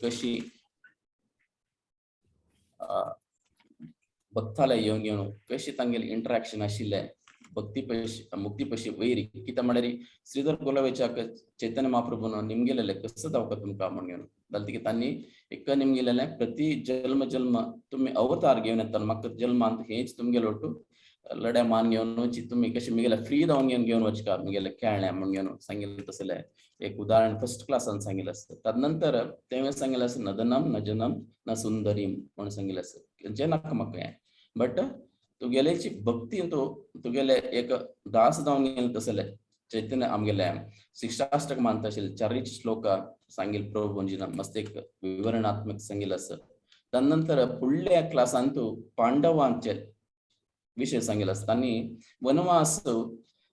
कशी भक्ताले येवन घेवन कशी तांगेले इंटरेक्शन आशिल्लें भक्ती पशी मुक्ती पशी वैरी कित्याक म्हळ्यार श्रीधर गोलावेच्याक चैतन्य महाप्रभून निमगेलेले कसो जावका तुमकां म्हण घेवन जाल्यार तिका तांणी एक निमगेलेले प्रति जल्म जल्म तुमी अवतार घेवन येता म्हाका जल्मांत हेच तुमगेलो ಒಟ್ಟು लड्या मान घेवन वची तुमी कशें मिगेले फ्री जावन घेवन घेवन वचका मिगेले खेळणे म्हण घेवन सांगिल्लें तसलें एक उदाहरण फर्स्ट क्लासान सांगिल्लें आसा. तदनंतर तेवें सांगिल्लें आसा नदनम नजनम न सुंदरीम म्हण सांगिल्लें आसा. जें नाका म्हाका हें बट तुगेलेची भक्ती तूं तुगेले एक दास जावन गेले तसले चैतन्य आमगेले शिक्षाष्टक मानता आशिल्ले चारीच श्लोक सांगिल प्रभुजीन मस्त एक विवरणात्मक सांगिल्लें आसा. तदनंतर फुडल्या क्लासांत पांडवांचे विषय सांगिल्लो आसा. तांणी वनवास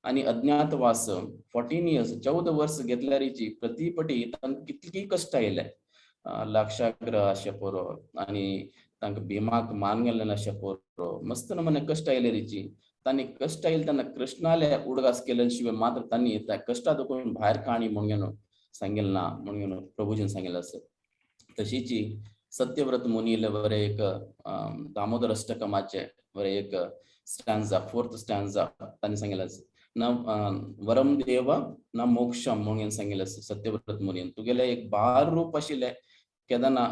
आनी अज्ञातवास 14 इयर्स 14 वर्स घेतल्यारीची प्रतिपटी तांकां कितली कश्ट आयले लाक्षाग्रह अशें पुरो आनी तांकां भीमाक मान गेल्लें अशें पुरो मस्त नमुने कश्ट आयले तांणी कश्ट आयले तेन्ना कृष्णाले उडगास केले शिवाय मात्र तांणी त्या कश्टा दुखून भायर काणी म्हणून घेवन सांगिल्लें ना म्हणून घेवन प्रभुजीन सांगिल्लें आसा. तशीची सत्यव्रत मुनीले बरें एक दामोदर अष्टकमाचे बरें एक स्टँजा फोर्थ स्टँजा तांणी सांगिल्लें आसा. न वरम देव न मोक्षम म्हणून सांगिल्लें आसा सत्यव्रत मुनीन. तुगेलें एक बार रूप आशिल्लें केदना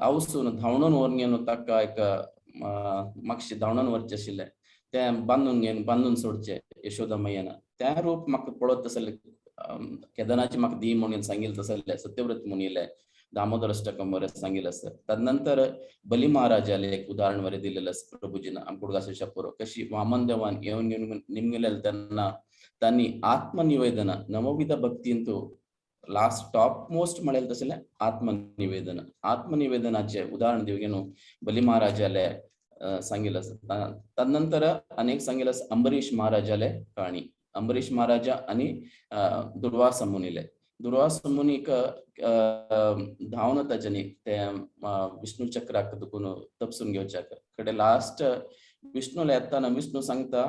आवसून धांवणून व्हरून घेवन ताका एक मातशें धांवणून व्हरचें आशिल्लें तें बांदून घेवन बांदून सोडचें यशोदा मैयान तें रूप म्हाका पळोवत तसलें केदनाची म्हाका दी म्हणून सांगिल्लें तसलें सत्यव्रत मुनीले दामोदर अष्टकम बरें सांगिल्लें आसा. तदनंतर बली महाराजाले एक उदाहरण बरें दिलेलें आसा प्रभुजीन आमकां उडगास पुरो कशी वामन देवान येवन घेवन निमगेले तेन्ना तांणी आत्मनिवेदन नवविध भक्तींतू लास्ट टॉप मोस्ट म्हणेल तसलें आत्मनिवेदन आत्मनिवेदनाचे उदाहरण दिवन घेवन बली महाराजाले सांगिल्लें आसा. तदनंतर अनेक सांगिल्लें आसा अंबरीश महाराजाले कहाणी अंबरीश महाराजा आनी दुर्वासा मुनीले दुर्वासा मुनीक धांवन ताच्यानी ते विष्णू चक्राक दुखून तपसून घेवच्याक कडे लास्ट विष्णूला येताना विष्णू सांगता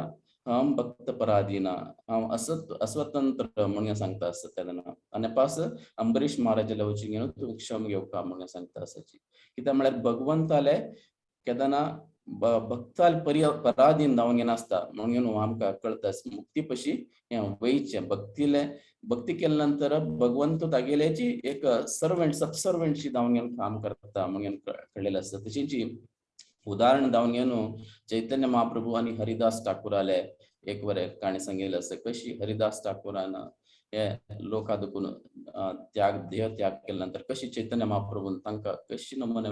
हांव भक्त पराधीना हांव असत अस्वतंत्र म्हणून सांगता आसता तेन्ना आनी पास अंबरीश महाराजाले वचून घेवन तूं क्षम घेवका म्हणून सांगता आसाची. कित्याक म्हळ्यार भगवंताले केदना भक्ताल पराधीन जावन घेनासता म्हणून घेवन आमकां कळता मुक्ती पशी हें वयचें भक्तीले भक्ती केल्या नंतर भगवंत तागेल्याची एक सर्वंट सबसर्वंटशी जावन घेवन काम करता म्हणून कळ्ळेलें आसता. तशीच उदाहरण जावन घेवन चैतन्य महाप्रभू आनी हरिदास ठाकुराले एक बरें काणी सांगिल्लें आसा कशी हरिदास ठाकुरान हे लोका दुखून त्याग देह त्याग केल्या नंतर कशी चैतन्य महाप्रभून तांकां कशी नमुने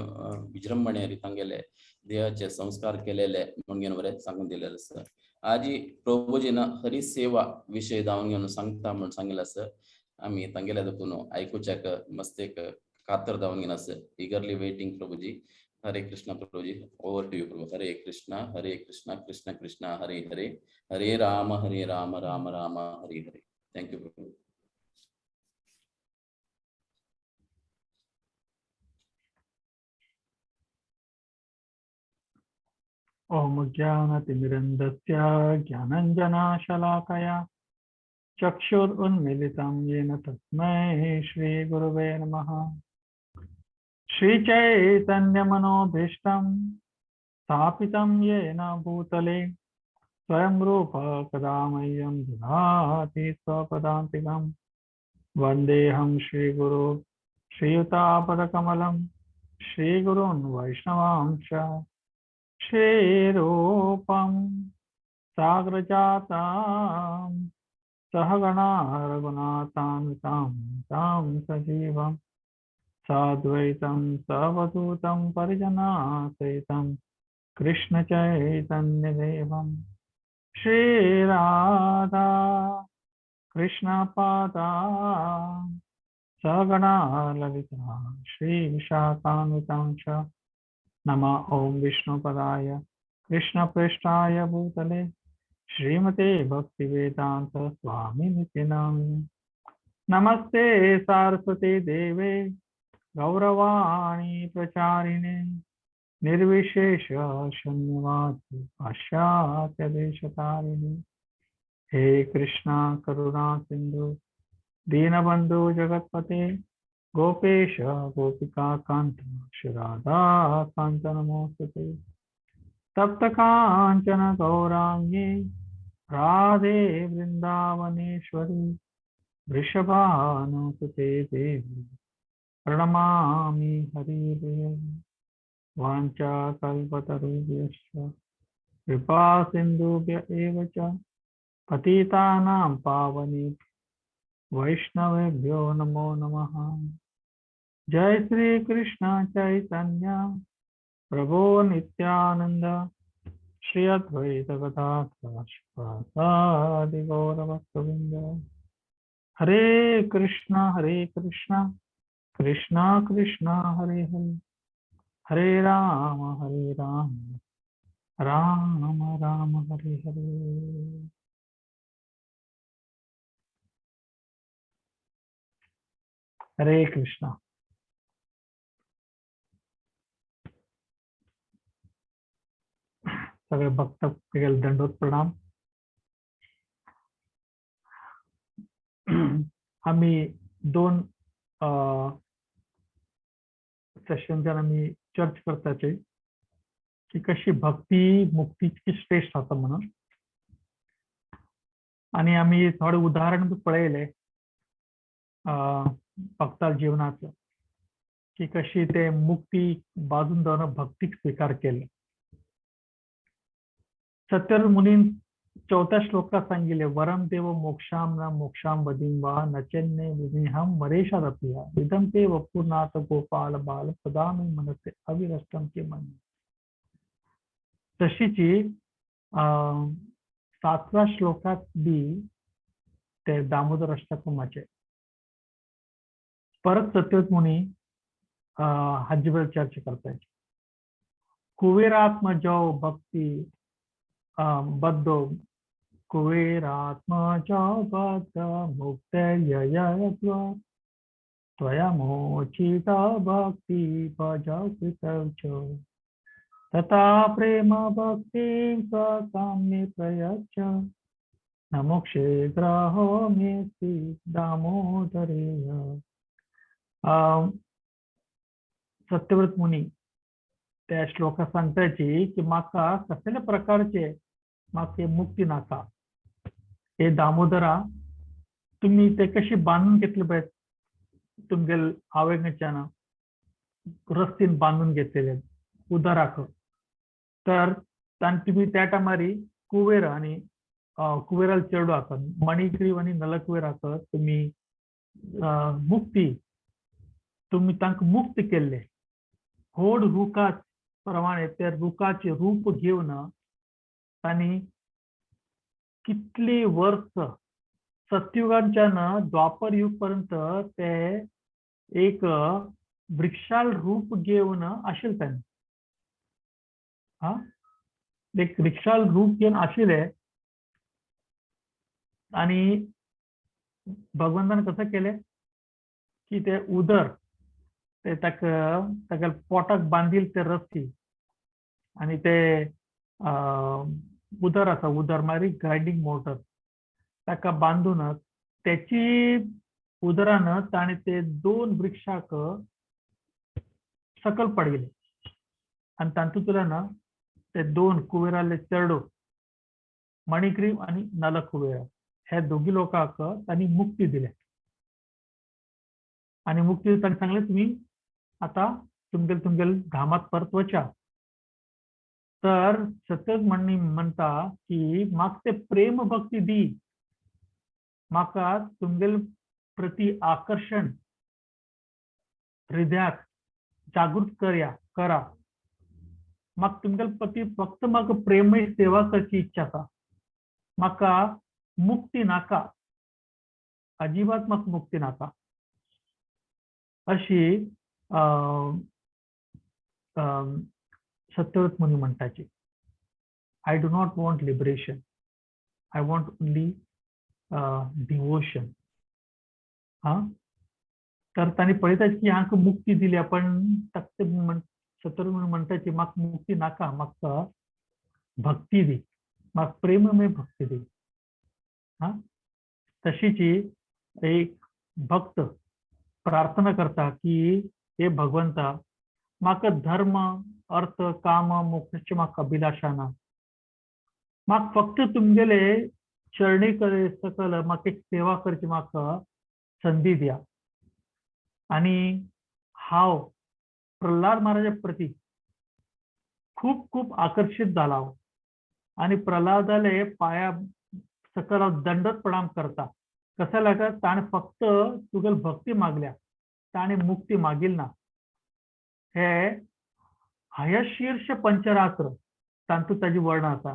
विजृंभणे तांगेले देहाचे संस्कार केलेले म्हणून घेवन बरें सांगून दिलेलें आसा. आजी प्रभुजीन हरिसेवा विशय जावन घेवन सांगता म्हूण सांगिल्लें आसा. आमी तांगेल्या दुखून आयकुच्याक मस्त एक कातर जावन घेवन आसा. Eagerly waiting Prabhuji. Hare Krishna Prabhuji, over to you Prabhu. Hare Krishna Krishna Krishna Hare Hare, Hare Rama Rama Rama Hare Hare. Thank you Prabhu. ॐ ज्ञानतिमिरन्दस्य ज्ञानञ्जनाशलाकया चक्षुरुन्मीलितं येन तस्मै श्रीगुरुवे नमः. श्रीचैतन्यमनोभीष्टं स्थापितं येन भूतले स्वयं रूप कदा मह्यं ददाति स्वपदान्तिकं. वन्देऽहं श्रीगुरु श्रीयुतापदकमलं श्रीगुरून् वैष्णवांश्च. श्रीरूपं साग्रजातां सहगणा रघुनाथान्वितां तां सजीवं साद्वैतं सावधूतं परिजनासहितं कृष्ण चैतन्यदेवं. श्रीराधा कृष्णपादा सहगणा ललिता श्रीविशाखान्वितां च. नमः ॐ विष्णुपदाय कृष्णप्रेष्ठाय भूतले श्रीमते भक्तिवेदांत स्वामिनिति नामिने. नमस्ते सारस्वती देवे गौरवाणी प्रचारिणे निर्विशेष शून्यवादी पाश्चात्य देशतारिणे. हे कृष्णा करुणा सिंधु दीनबंधु जगतपते गोपेश गोपिका कांत श्री राधा कांत नमोस्तुते। तप्त कांचन गौरांगी राधे वृंदावनेश्वरी वृषभानुसुते देवी प्रणमामि हरिप्रिये। वाञ्छा कल्पतरुभ्यश्च कृपा सिन्धुभ्य एव च पतितानां पावनेभ्यो वैष्णवेभ्यो नमो नमः। जय श्री कृष्ण चैतन्य प्रभो नित्यानंद श्री अद्वैत गदाधर श्रीवासादि गौर भक्तवृंद। हरे कृष्णा कृष्णा कृष्णा हरे हरे, हरे राम राम राम हरे हरे। हरे कृष्णा। सगळे भक्त दंडवत प्रणाम। आम्ही दोन सेशनच्यान आमी चर्च करताचे की कशी भक्ती मुक्तीची श्रेष्ठ आसा म्हणून, आनी आमी थोडे उदाहरण बी पळयले भक्ता जीवनाचो की कशी ते मुक्ती बाजून दवरून भक्तीक स्वीकार केले। सत्यर मुनीन चौथ्या श्लोकात सांगितले, वरम देव मोक्षाम न मोक्षाम वदीम वा नचन्ने विनेहम वरेशादपिया इदम ते वपुर्नाथ गोपाल बाल सदामी मनसे अविरष्टम के मन। तशीची सातव्या श्लोकात बी ते दामोदर अष्टकमाचे परत सत्यवत मुनी हाजे बद्दल चर्चा करताय। कुबेरात्मजो भक्ती बद्धो कुबेरात्मजो बद्ध मुक्तययत्व त्वया मोचिता भक्ती भज कृतौ तथा प्रेम भक्तिं स्वकाम्ये प्रयच्छ न मोक्षे ग्रहो मेऽस्ति दामोदरेय। सत्यव्रत मुनी त्या श्लोकात सांगताची की म्हाका कसले प्रकारचे म्हाका मुक्ती नाका, हे दामोदरा तुम्ही ते कशी बांधून घेतले पाहिजे, तुमगेल आवेगाच्यान रस्तीन बांधून घेतलेले उदराक, तर तुम्ही त्या टायमारी कुबेर आणि कुबेराल चेडो आसा मणिग्रीव आनी नलकुबेराक तुम्ही मुक्ती तुम्ही तांकां मुक्त केल्ले। होड रुखा प्रमाणे त्या रुखाचे रूप घेवन तांणी कितली वर्स सत्युगांच्यान द्वापर युग पर्यंत ते एक वृक्षाल रूप घेवन आशिल्ले तांणी, हा एक वृक्षाल रूप घेवन आशिल्ले। आनी भगवंतान कसं केलें की ते उदर ते ताका ताका पोटाक बांदील ते रस्ती आनी ते उदर आसा, उदर म्हळ्यार ग्रायंडींग मोटर, ताका बांदून तेची उदरान ताणें ते दोन वृक्षाक सकल पडयले आनी तातूंतल्यान ते दोन कुबेराले चेडो मणिग्रीव आनी नलकुबेर ह्या दोगी लोकांक तांणी मुक्ती दिल्या। आनी मुक्ती तांणी सांगलें तुमी आता तुमगेल तुमगेल धामात परत वचा। तर सत्यच म्हणणी म्हणटा की म्हाका ते प्रेम भक्ती दी, म्हाका तुमगेल प्रती आकर्षण हृदयाक जागृत करया करा, म्हाका तुमगेल प्रती फक्त म्हाका प्रेमय सेवा करची इच्छा आसा, म्हाका मुक्ती नाका, अजिबात म्हाका मुक्ती नाका, अशी सत्यव्रत मुनी म्हणटाची। I do not want liberation, I want only devotion. हा तर तांणी पळयता की हांकां मुक्ती दिल्या, पण ते सत्यव्रत मुनी म्हणटाची म्हाका मुक्ती नाका, म्हाका भक्ती दी, म्हाका प्रेममय भक्ती दी। हा तशीची एक भक्त प्रार्थना करता की हे भगवंता, म्हाका धर्म, अर्थ, काम, मोक्षाची म्हाका अभिलाषा ना. म्हाका फक्त तुमगेले चरणी कडे सकल म्हाका एक सेवा करची म्हाका संदी दिया. आणि हांव प्रल्हाद महाराजा प्रती खूप खूप आकर्षित जाला हांव आणि प्रल्हादाले पाया सकल हांव दंडवत प्रणाम करता. कशें लागत ताणें फक्त तुगेली भक्ती मागल्या, ताणें मुक्ती मागील ना. हे हयशीर्ष पंचरात्र तातूंत ताजी वर्णन आसा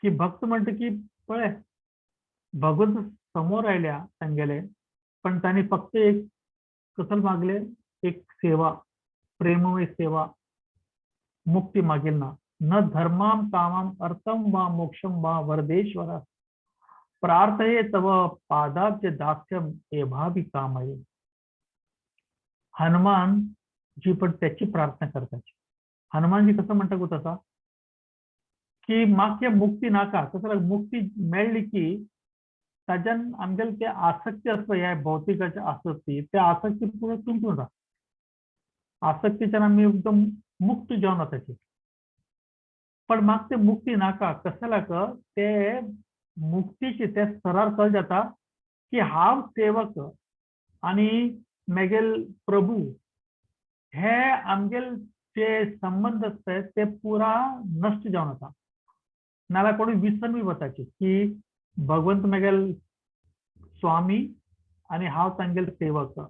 की भक्त म्हणटा की पळय, भगवंत समोर आयल्या तांगेले, पण तांणी फक्त एक कसल मागले, एक सेवा, प्रेममय सेवा, मुक्ती मागील ना. न धर्माम कामाम अर्थम वा मोक्षम वा वरदेश्वर प्रार्थये तव पादाब्ज दास्यम एभावी कामये. हनुमान जी पण त्याची प्रार्थना करतात. हनुमानजी कसं म्हणटा गो तसा की म्हाका मुक्ती नाका. कसं मुक्ती मेळ्ळी की ताज्यान आमगेले ते आसक्ती आसता, ह्या भौतिकाची आसक्ती, त्या आसक्ती पुरो तुटून राव, आसक्तीच्यान आमी एकदम मुक्त जावन वताची. पण म्हाका ते मुक्ती नाका. कशें लाग ते मुक्तीचे ते स्तरार कळ जाता की हांव सेवक आणि मेगेल प्रभू हे आमगेल जे संबंध आसता ते पुरा नश्ट जावन वता. नाल्यार कोणूय विसरून बी वताची की भगवंत मेगेल स्वामी आणि हांव तांगेल सेवक.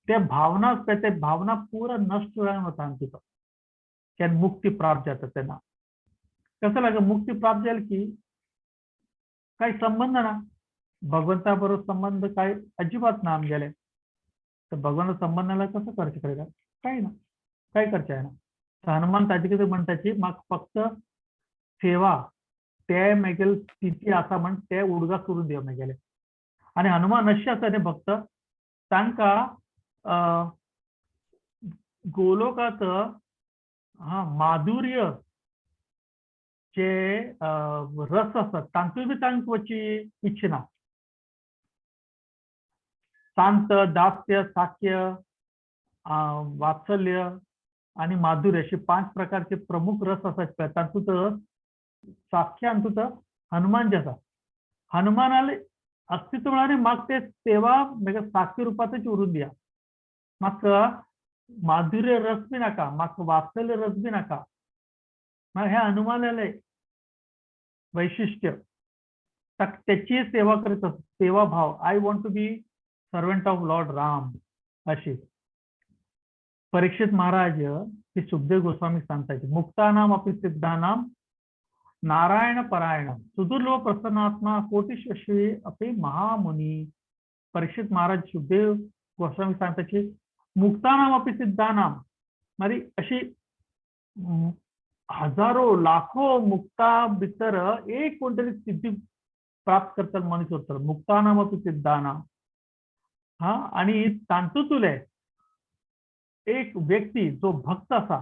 ते भावना आसता ते भावना पुरा नश्ट जावन वता आमची. केन्ना मुक्ती प्राप्त जाता तेन्ना कसं लाग मुक्ती प्राप्त जाली की काही संबंध ना भगवंता बरोबर, संबंध काय अजिबात ना आमगेले. तर भगवंत संबंध नाल्यार कसं करचें पडटा? काय ना, काय करचें जायना. तर हनुमान ताजे कितें म्हणटाची, म्हाका फक्त सेवा, ते मेगेल स्थिती आसा म्हण ते उडगास करून दिया मेगेले. आणि हनुमान अशे आसा न्ही भक्त, तांकां गोलोकात हा माधुर्य जे रस आसतात तांतूय बी तांकां वचची इच्छा ना. शांत, दास्य, साख्य, वात्सल्य आणि माधुर्य असे पाच प्रकारचे प्रमुख रस आसात. तातूंत साख्य हातूंत हनुमान जे आसा, हनुमानाले अस्तित्व म्हळ्यार म्हाका ते सेवा म्हाका साख्य रुपांतच उरून दिया. म्हाका माधुर्य रस बी नाका, म्हाका वात्सल्य रस बी नाका. हे हनुमानाले वैशिष्ट्य. त्याची सेवा करत, सेवा भाव, I want to be servant of Lord Ram. अशी परीक्षित महाराज हे सुखदेव गोस्वामी सांगतात, मुक्तानाम अपि सिद्धानाम नारायण परायण सुदुर्लभ प्रसन्नात्मा कोटिश्वश्री अपि महामुनी. परीक्षित महाराज सुखदेव गोस्वामी सांगतात की मुक्तानाम अपि सिद्धानाम, मारी अशी हजारो लाखो मुक्ता भितर एक कोणतरी सिद्धी प्राप्त करतात मनीस उरतलो. मुक्तानाम अपि सिद्धानाम हा, आणि तांतुतले एक व्यक्ती जो भक्त असा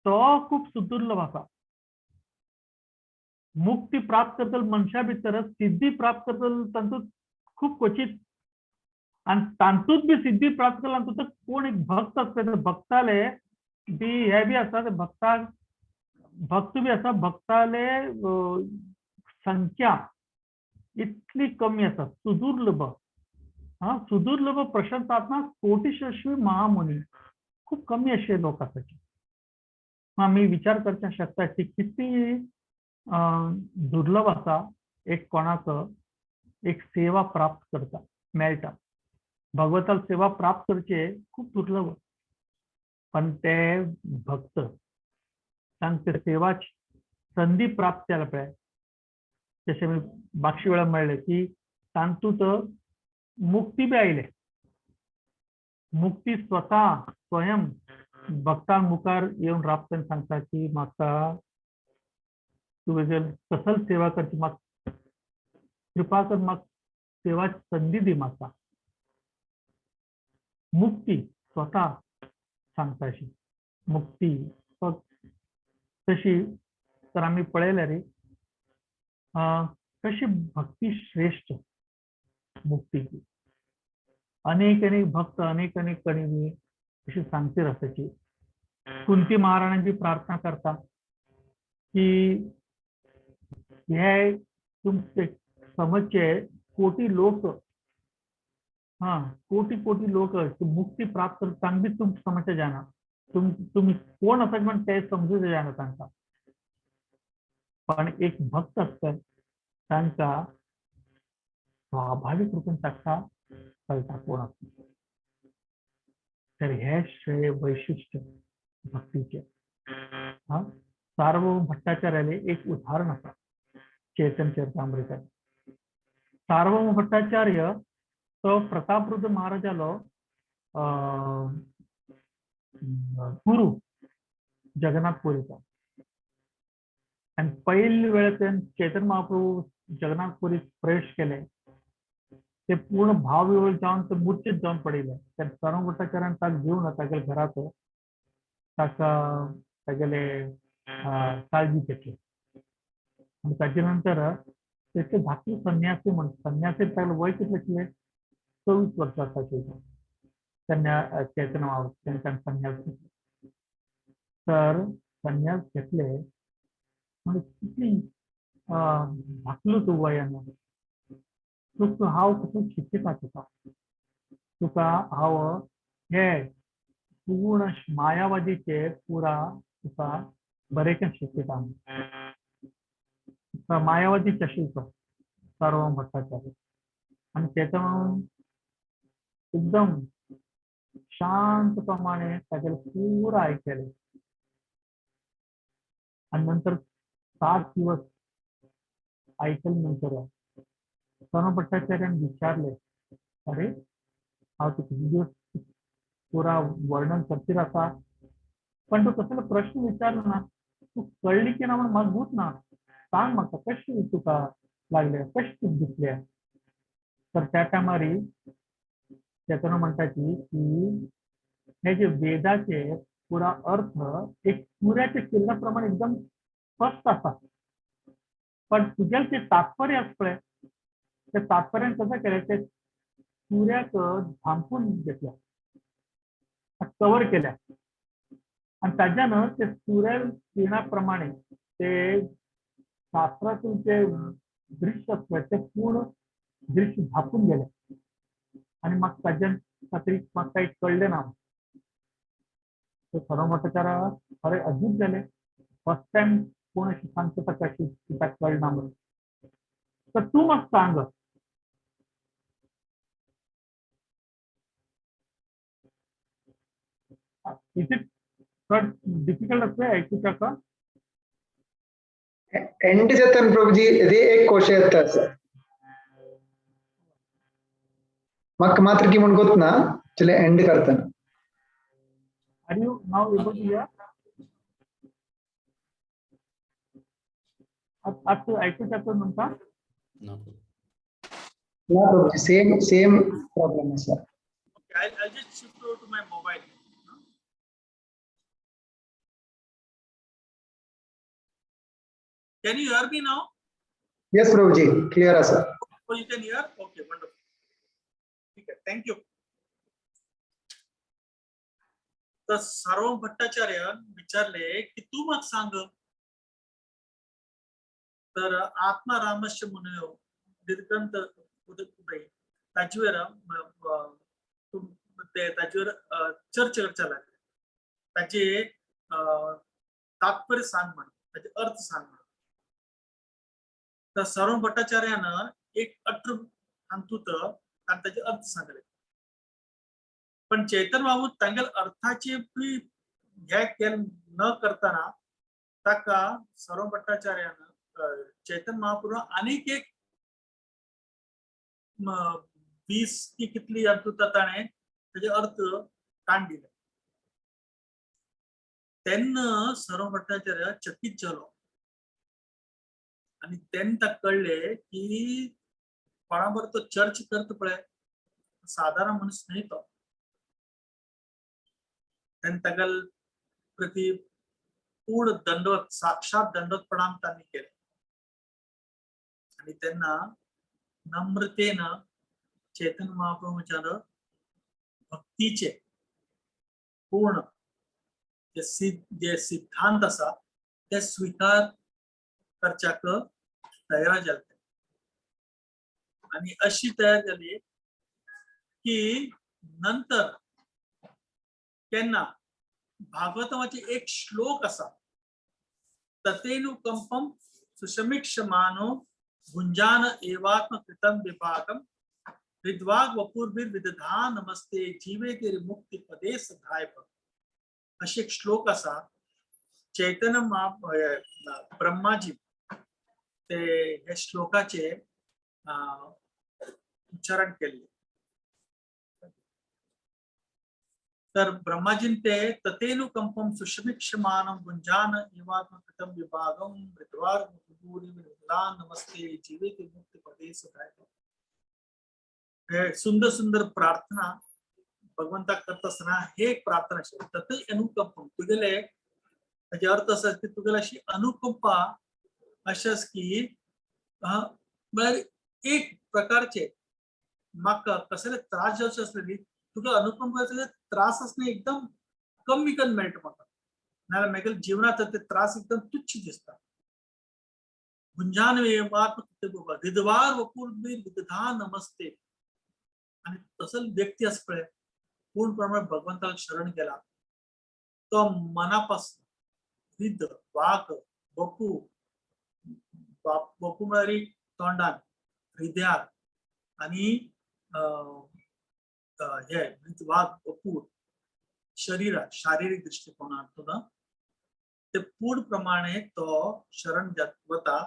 तो खूप सुदुर्लभ असा. मुक्ती प्राप्त करतल मनशा भितर सिद्धी प्राप्त करतल तांतूत खूप क्वचित, आणि तांतूत बी सिद्धी प्राप्त केला तातूंत कोण एक भक्त आसता, ते भक्ताले बी हे बी आसा, ते भक्ताक भक्त बी आसा, भक्ताले संख्या इतली कमी आसा. सुदुर्लभ हा, सुदुर्लभ प्रशंसात्मा कोटिशस्वी महामुनी, खूप कमी असे लोक आसाचे. आमी विचार करपाक शकता की किती दुर्लभ आसा एक कोणाक एक सेवा प्राप्त करता मेळटा. भगवताल सेवा प्राप्त करचे खूप दुर्लभ, पण ते भक्त तांकां सेवा संधी प्राप्त जाल्या पळय, जशें मी मागशी वेळार म्हणलें की तातूंत मुक्ती बी आयले. मुक्ती स्वता स्वयं भक्तां मुखार येवन राबता आनी सांगता की म्हाका तुवें कसल सेवा करची, म्हाका कृपा कर, म्हाका सेवा संधी दी म्हाका. मुक्ती स्वता सांगता अशी मुक्ती फक्त तशी. तर आमी पळयल्यार रे कशी भक्ती श्रेष्ठ मुक्ती. अनेक अनेक भक्त अनेक अनेक कणी अशी सांगते रसाची. कुंती महाराणांची प्रार्थना करता की हे तुमचे समजचे कोटी लोक, हा कोटी कोटी लोक मुक्ती प्राप्त चांगली तुम समजच्या जाणार, तुम्ही कोण असाल पण ते समजू जाणार तांकां. पण एक भक्त असतात तांकां स्वाभाविक रूपान ताका कळटा कोण आसा. तर हे श्रेय वैशिष्ट्य भक्तीचे. हा सार्वभौम भट्टाचार्याले एक उदाहरण आसा चैतन्य चरितामृतात. सार्वभौम भट्टाचार्य तो प्रतापरुद्र महाराजालो गुरु जगन्नाथपुरीचा. आणि पहिले वेळ चैतन्य महाप्रभू जगन्नाथपुरीत प्रवेश केले ते पूर्ण भावविवळ जावन ते मूर्छित जावन पडिल्ले. तर सार्वभौम भट्टाचार्यान ताका घेवन तागेल्या घरात ताका तागेले काळजी घेतली. आणि ताजे नंतर त्याचे धाकटे संन्यासी म्हण, संन्यासी तागेलें वय कितलें आशिल्लें, 24 वर्सां ताचे चैतन्य महाप्रभू ताणें संन्यास घेतले. तर संन्यास घेतले म्हणजे कितली धाकलो तूं वयान, तुका हांव कसो शिकयता, तुका तुका हांव हे पूर्ण मायावादीचे पुरा तुका बरें शिकयता. मायावादी चशिल्लो सार्वभौम भट्टाचार्य. आणि त्याच्या एकदम शांतप्रमाणे तागेलें पुरा ऐकले. आणि नंतर 7 दिवस ऐकले नंतर सार्वभौम भट्टाचार्यान विचारले, अरे हांव तुका कितले दिवस पुरा वर्णन करतीर आसा, पण तूं कसलो प्रश्न विचारलो ना, तूं कळ्ळी की ना म्हण म्हाका भूत ना, सांग म्हाका कशी तुका लागले, कशी तुका दिसले. तर त्या टायमारी चेतन म्हणटा की हे जे वेदाचे पुरा अर्थ एक सूर्याच्या किरणाप्रमाणे एकदम स्पष्ट आसा, पण तुगेलें ते तात्पर्य आसा पळय ते तात्पर्यान कसं केलें, ते सूर्याक धांपून घेतल्या, कवर केल्या, आणि ताज्यान ते सूर्या किरणाप्रमाणे ते शास्त्रातून जे दृश्य आसता ते पूर्ण दृश्य झापून गेले. आणि मग ताज्यान खातीर म्हाका काही कळ्ळें ना. सार्वभौम भट्टाचार्य खरें अजूब जालें, फर्स्ट टायम कोण अशें सांगता ताका अशें ताका कळना म्हणून. तर तूं म्हाका सांग, is it चड डिफिकल्ट आसता आयकुपाक? एंड जाता प्रभुजी एक क्वेश्चन येता आसा म्हाका मात्र की म्हण गोत ना, चले एंड करताना. Are you now able to hear? आता ऐकू शकतो तुमका? ना. ना प्रभुजी, सेम सेम प्रॉब्लम आसा. Okay, I'll just shift over to my mobile. Can you hear me now? Yes Prabhuji, clear आसा. Oh, you can hear? Okay, wonderful. ठीक आहे, thank you. तर सार्वभौम भट्टाचार्य विचारले की तू मग सांग, तर आत्मा रामस्य मुनयो दीर्घंत उदय ताजेर ते ताजेर चर्चा करच्या लागले, ताजे तात्पर्य सांग म्हण, ताजे अर्थ सांग म्हण. तर सार्वभौम भट्टाचार्यानं एक अत्र अंतुत आणि त्याचे अर्थ सांगले, पण चैतन्य बाबू तांगेल अर्थाचे बी हे केल न करताना ताका सार्वभौम भट्टाचार्यानं चैतन्य महाप्रभू आनीक एक 20 की कितली अंतुता ताणें त्याचे अर्थ काण दिले. तेन्ना सार्वभौम भट्टाचार्य चकित जालो आणि तेन्ना ताका कळ्ळें की कोणा बरोबर तो चर्च करता पळय साधारण मनीस न्हय तो. तेन्ना ताका प्रति पूर्ण दंडवत, साक्षात दंडवत प्रणाम तांणी केले आणि त्यांना नम्रतेनं चैतन्य महाप्रभूच्यानं भक्तीचे पूर्ण जे सिद्धांत आसा ते स्वीकार करच्याक तयार जाले. आणि अशी तयार जाली की नंतर केन्ना भागवताचे एक श्लोक आसा, ततेनुकंपम सुशमीक्षमानो भुंजान एवात्म कृतम विभागम विद्वाग वपूर्वीर विदधा नमस्ते जीवे तेरे मुक्ती पदे सदाय. असे एक श्लोक आसा. चैतन्य ब्रह्माजी ते हे श्लोकाचे उच्चारण केले. तर ब्रह्माजीन ते ततेनुकंपम सुशमीक्षमानं गुंजान एवात्मकृतं विभागम विद्वार नमस्ते जीवेते मुक्ती पदे सदाय. हे सुंदर सुंदर प्रार्थना भगवंताक करता आसतना हे एक प्रार्थना आशिल्ली. तते अनुकंपम तुगेले ताजे अर्थ आसा की तुगेले अशी अनुकंपा अशें आसा की म्हळ्यार एक प्रकारचे म्हाका कसले त्रास जावचे आसले न्ही, तुका अनुकंपा त्रास आसले एकदम कमी करून मेळटा म्हाका, नाजाल्यार म्हागेले जिवनांत ते त्रास एकदम तुच्छ दिसता. गुंजान विधवार वपूर्वीर विदधा नमस्ते. आणि तसं व्यक्ती आसा पळय पूर्ण प्रमाणे भगवंताक शरण गेला तो मनापासून हृद वाक वपू वपू म्हळ्यार तोंडान हृदयात आणि हे वाक वपू शरीरात शारीरिक दृष्टिकोनातून ते पूर्ण प्रमाणे तो शरण वता.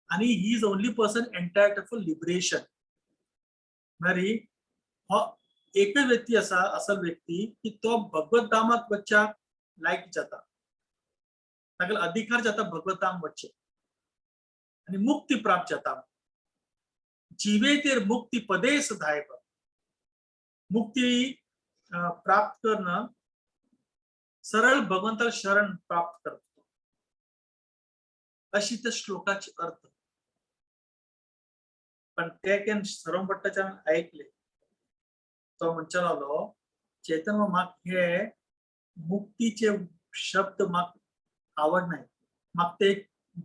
आणि he is only person entitled for liberation. म्हळ्यार हो एकच व्यक्ती आसा असल व्यक्ती की तो भगवत धामात वच्च्याक लायक जाता, ताका अधिकार जाता भगवत धाम वच्चे आणि मुक्ती प्राप्त जाता. जीवेतेर मुक्ती पदे सदाय. मुक्ती प्राप्त करणं सरळ भगवंताला शरण प्राप्त करतो अशी त्या श्लोकाची अर्थ. पण ते केन सर्व भट्टाचार्यान ऐकले तो म्हणचे लागलो चैतन्य म्हाका हे मुक्तीचे शब्द म्हाका आवडनाय, म्हाका ते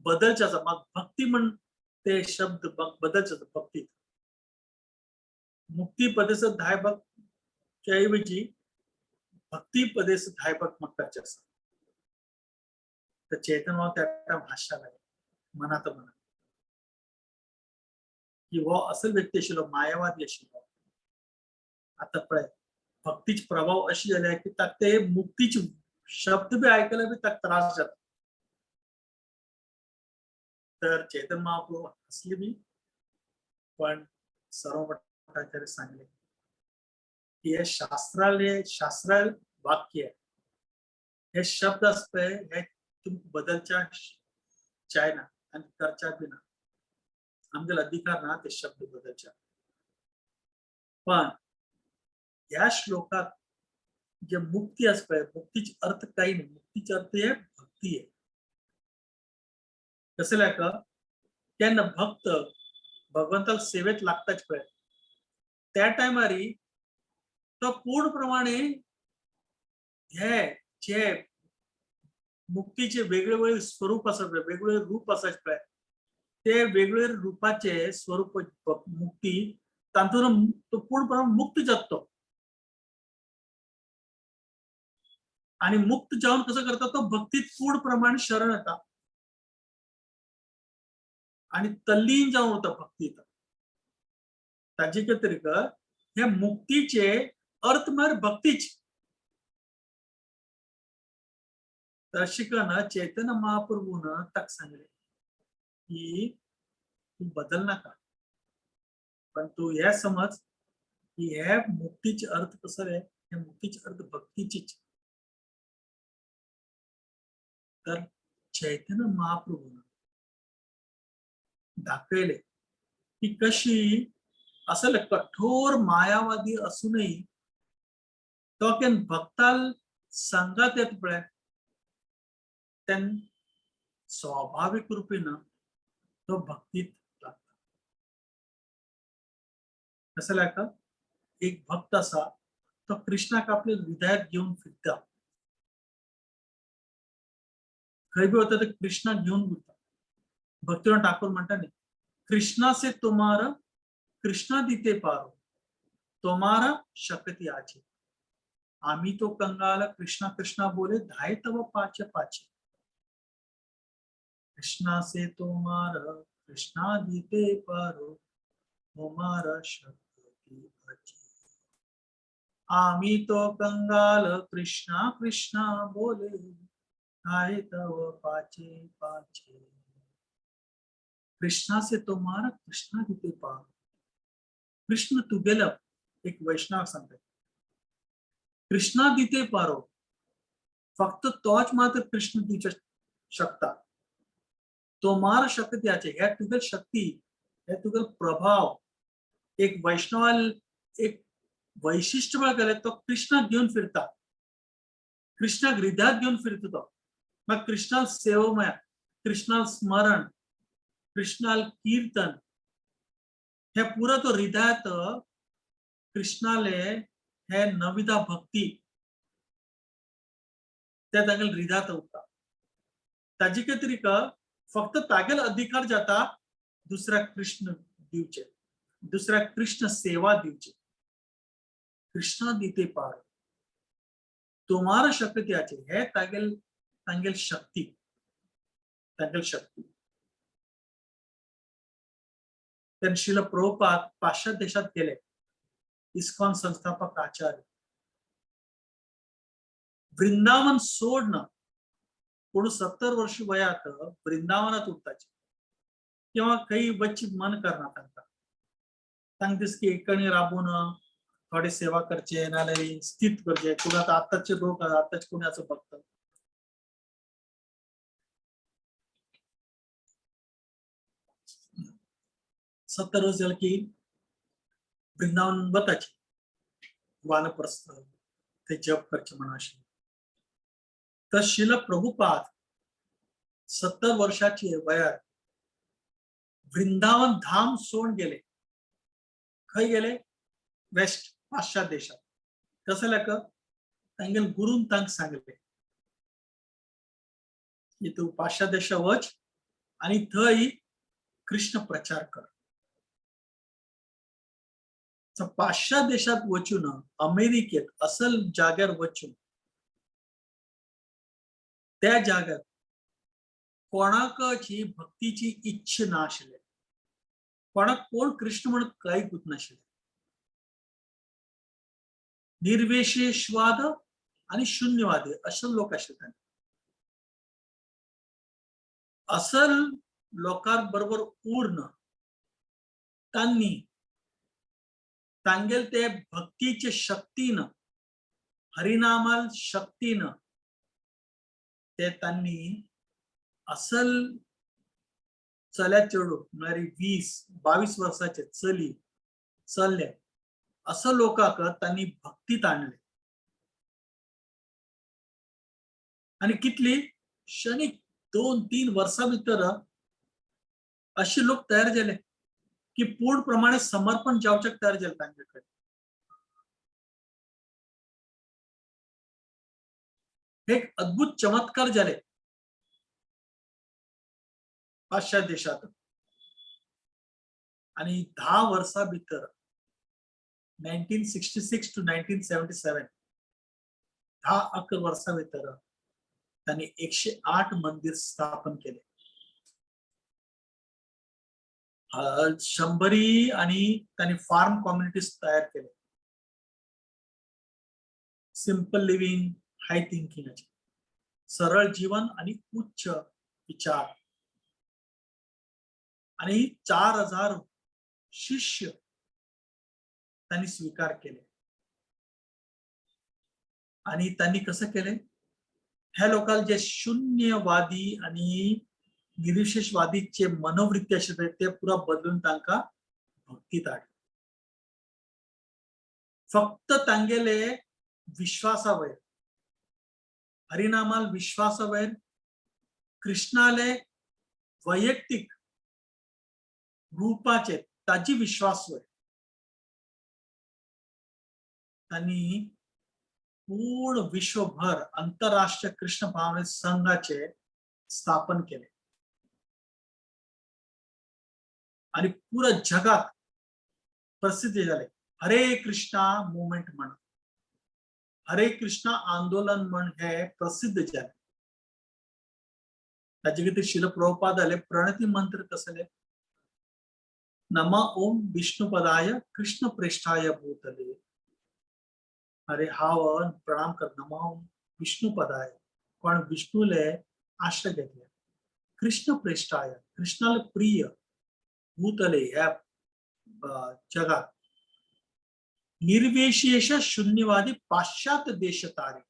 बदलचे आसा, म्हाका भक्ती म्हण ते शब्द बदलचे आसा. भक्ती मुक्ती पदेस धाय भक्त ऐवजी भक्ती पदेस धाय भक्त म्हाका करचे आसा. तर चैतन्य त्या भाशा लागले मनात मनात की हो असल व्यक्ती आशिल्लो, मायावादी आशिल्लो. आता पळय भक्तीचे प्रभाव अशी जाले की ताका ते मुक्तीचे शब्द बी आयकले बी ताका त्रास जाता. तर चैतन्य महाप्रभू हसली बी, पण सर्व भट्टाचार्य सांगले की हे शास्त्राले शास्त्र वाक्य हे शब्द आसता हे तुमकां बदलच्या जायना आनी करच्या बी ना, आमगेलो अधिकार ना ते शब्द बदलच्या. पण ह्या श्लोकात जे मुक्ती आसा पळय मुक्तीचे अर्थ काही नाही, मुक्तीचे अर्थ हे भक्ती आहे. कसं का केन्ना भक्त भगवंताला सेवेत लागताच पळय त्या टायमारी तो पूर्ण प्रमाणे हे जे मुक्तीचे वेगळे वेगळे स्वरूप आसा पळय, वेगवेगळे रूप आसा पळय ते वेगवेगळे रूपाचे स्वरूप मुक्ती तातूंत तो पूर्ण प्रमाणे मुक्त जाता तो. आणि मुक्त जावन कसं करता तो भक्तीत पूर्ण प्रमाणे शरण येता आणि तल्लीन जावन वता भक्तीत. ताजे व्यतिरिक्त हे मुक्तीचे अर्थ म्हळ्यार भक्तीच. तर अशी चैतन्य महाप्रभून ताका सांगले की तू बदल नाका, पण तू हे समज की हे मुक्तीचे अर्थ कसं रे, हे मुक्तीचे अर्थ भक्तीचीच. तर चैतन्य महाप्रभून दाखयले की कशी असल कठोर मायावादी असूनही तो केन भक्ताल संगात येत पळय तेन स्वाभाविक रूपेन तो भक्तीत लागता. कसं लागता एक भक्त असा तो तो कृष्णाक आपले हृदयात घेवन फिरता. खंय बी वता ते कृष्णाक घेवन उरता. भक्तिविनोद ठाकूर म्हणटा न्ही, कृष्णा से तुम्हारा कृष्णा दिते पारो, तुम्हारा शक्ती आचे, आम्ही तो कंगाल कृष्णा कृष्णा बोले, धाय तव पाचे पाचे. कृष्णा से तुम्हारा कृष्णा दिते पारो, तुम्हारा शक्ती आचे, आम्ही तो कंगाल कृष्णा कृष्णा बोले, धाय तव पाचे पाचे. कृष्णा से तुम्हारा कृष्णा दिते पारो. कृष्ण तुगेलं, एक वैष्णव सांगता, कृष्णा दिते पारो, फक्त तोच मात्र कृष्ण दिवचे शकता. तोमार शक्ती आचे, ह्या तुगेल शक्ती, हे तुगेल प्रभाव, एक वैष्णवाल एक वैशिष्ट्य केले, तो कृष्णाक घेवन फिरता, कृष्णाक हृदयात घेवन फिरता तो. मग कृष्णाल सेवमय, कृष्णाल स्मरण, कृष्णाल कीर्तन, हे पुरा तो हृदयात कृष्णाले हे नविधा भक्ती त्या तागेल हृदयात उरता. ताजे व्यतिरिक्त फक्त तागेल अधिकार जाता दुसऱ्या कृष्ण दिवचे, दुसऱ्या कृष्ण सेवा दिवचे. कृष्णा दिते पार, तुम्हारा शक्ती आचे, हे तागेल तांगेल शक्ती, तांगेल शक्ती. तेन्ना श्रील प्रभुपाद पाश्चात्य देशात गेले, इस्कॉन संस्थापक आचार्य, वृंदावन सोडणं कोण 70 वर्ष वयात वृंदावनात उरताचे किंवा काही वच्ची मन करणार तांकां, तांकां दिस की एकणी राबून थोडे सेवा करचे नाल्यार स्थित करचे. कोण आतां आतांचे लोक आतांचे कोणी असं बघतात. 70 वर्ष झालं की वृंदावन वताचे वानप्रस्थ ते जप करचे म्हणून असे. तर श्रील प्रभुपाद 70 वर्षाचे वयात वृंदावन धाम सोडून गेले. खंय गेले? वेस्ट, पाश्चात्य देशात. कसं लेख तांगेल गुरून तांक सांगले की तू पाश्चात्य देशात वच आणि थंय कृष्ण प्रचार कर. पाश्चात्य देशात वचून अमेरिकेत असल जाग्यार वचून त्या जाग्यार कोणाकच ही भक्तीची इच्छा नाशिल्ले, कोणाक कोण कृष्ण म्हणून कांय नाशिल्ले. निर्विशेषवाद आणि शून्यवादी असे लोक आशिल्ले. असल लोकांबरोबर उर्ण तांनी तांगेल ते भक्तीचे शक्तीन, हरिनामाल शक्तीन ते तांनी असल चल्या चेडू म्हळ्यार 20-22 वर्साचे चली चल्ले असं लोकांक तांनी भक्तीत आणले. आणि कितली क्षणिक 2-3 वर्सां भितर अशे लोक तयार जाले की पूर्ण प्रमाणे समर्पण जावच्याक तयार जाले तांचे कडेन. एक अद्भुत चमत्कार जाले पाश्चात्य देशात. आणि 10 वर्सां भितर 1966 to 1977 10-11 वर्सां भितर त्यांनी 108 मंदिर स्थापन केले. 100 आणि त्यांनी फार्म कम्युनिटीज तयार केले. सिम्पल लिव्हिंग, हाय थिंकिंग, सरळ जीवन आणि उच्च विचार. आणि 4000 शिष्य त्यांनी स्वीकार केले. आणि त्यांनी कसं केले, ह्या लोकांना जे शून्यवादी आणि निर्विशेषवादीचे मनोवृत्ती असे ते पुरा बदलून तांका भक्तीत हाडले. फक्त तांगेले विश्वासावयर, हरिनामाल विश्वासावयर, कृष्णाले वैयक्तिक रूपाचे ताजी विश्वास वयर त्यांनी पूर्ण विश्वभर आंतरराष्ट्रीय कृष्ण भावने संघाचे स्थापन केले आणि पुरा जगात प्रसिद्ध झाले. हरे कृष्णा मुवमेंट म्हण, हरे कृष्णा आंदोलन म्हण हे प्रसिद्ध झाले. ताजे खातीर शिल प्रभुपाद आले प्रणती मंत्र कसले, नम ओम विष्णुपदाय कृष्ण प्रेष्ठाय भूतले. अरे हांव प्रणाम कर, नम ओम विष्णुपदाय, कोण विष्णुले आश्रय घेतले, कृष्ण प्रेष्ठाय कृष्णाला प्रिय, भूतले ह्या जगात, निर्विशेष शून्यवादी पाश्चात्य देश तारे.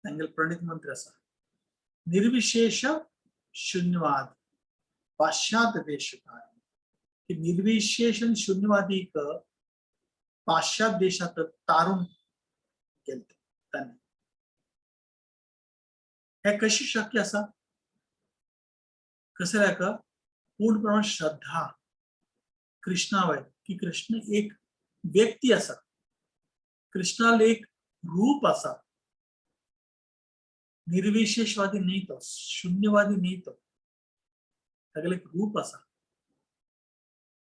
तांगेले प्रणीत मंत्र आसा, निर्विशेष शून्यवाद पाश्चात्य देश तारे. की निर्विशेष आणि शून्यवादी पाश्चात्य देशात तारून केले तांणी. हे कशी शक्य आसा? कशें जाका पूर्ण प्रमाण श्रद्धा कृष्णावयर की कृष्ण एक व्यक्ती आसा, कृष्णाल एक रूप आसा, निर्विशेषवादी न्ही तो, शून्यवादी न्ही तो, तागेलें एक रूप आसा,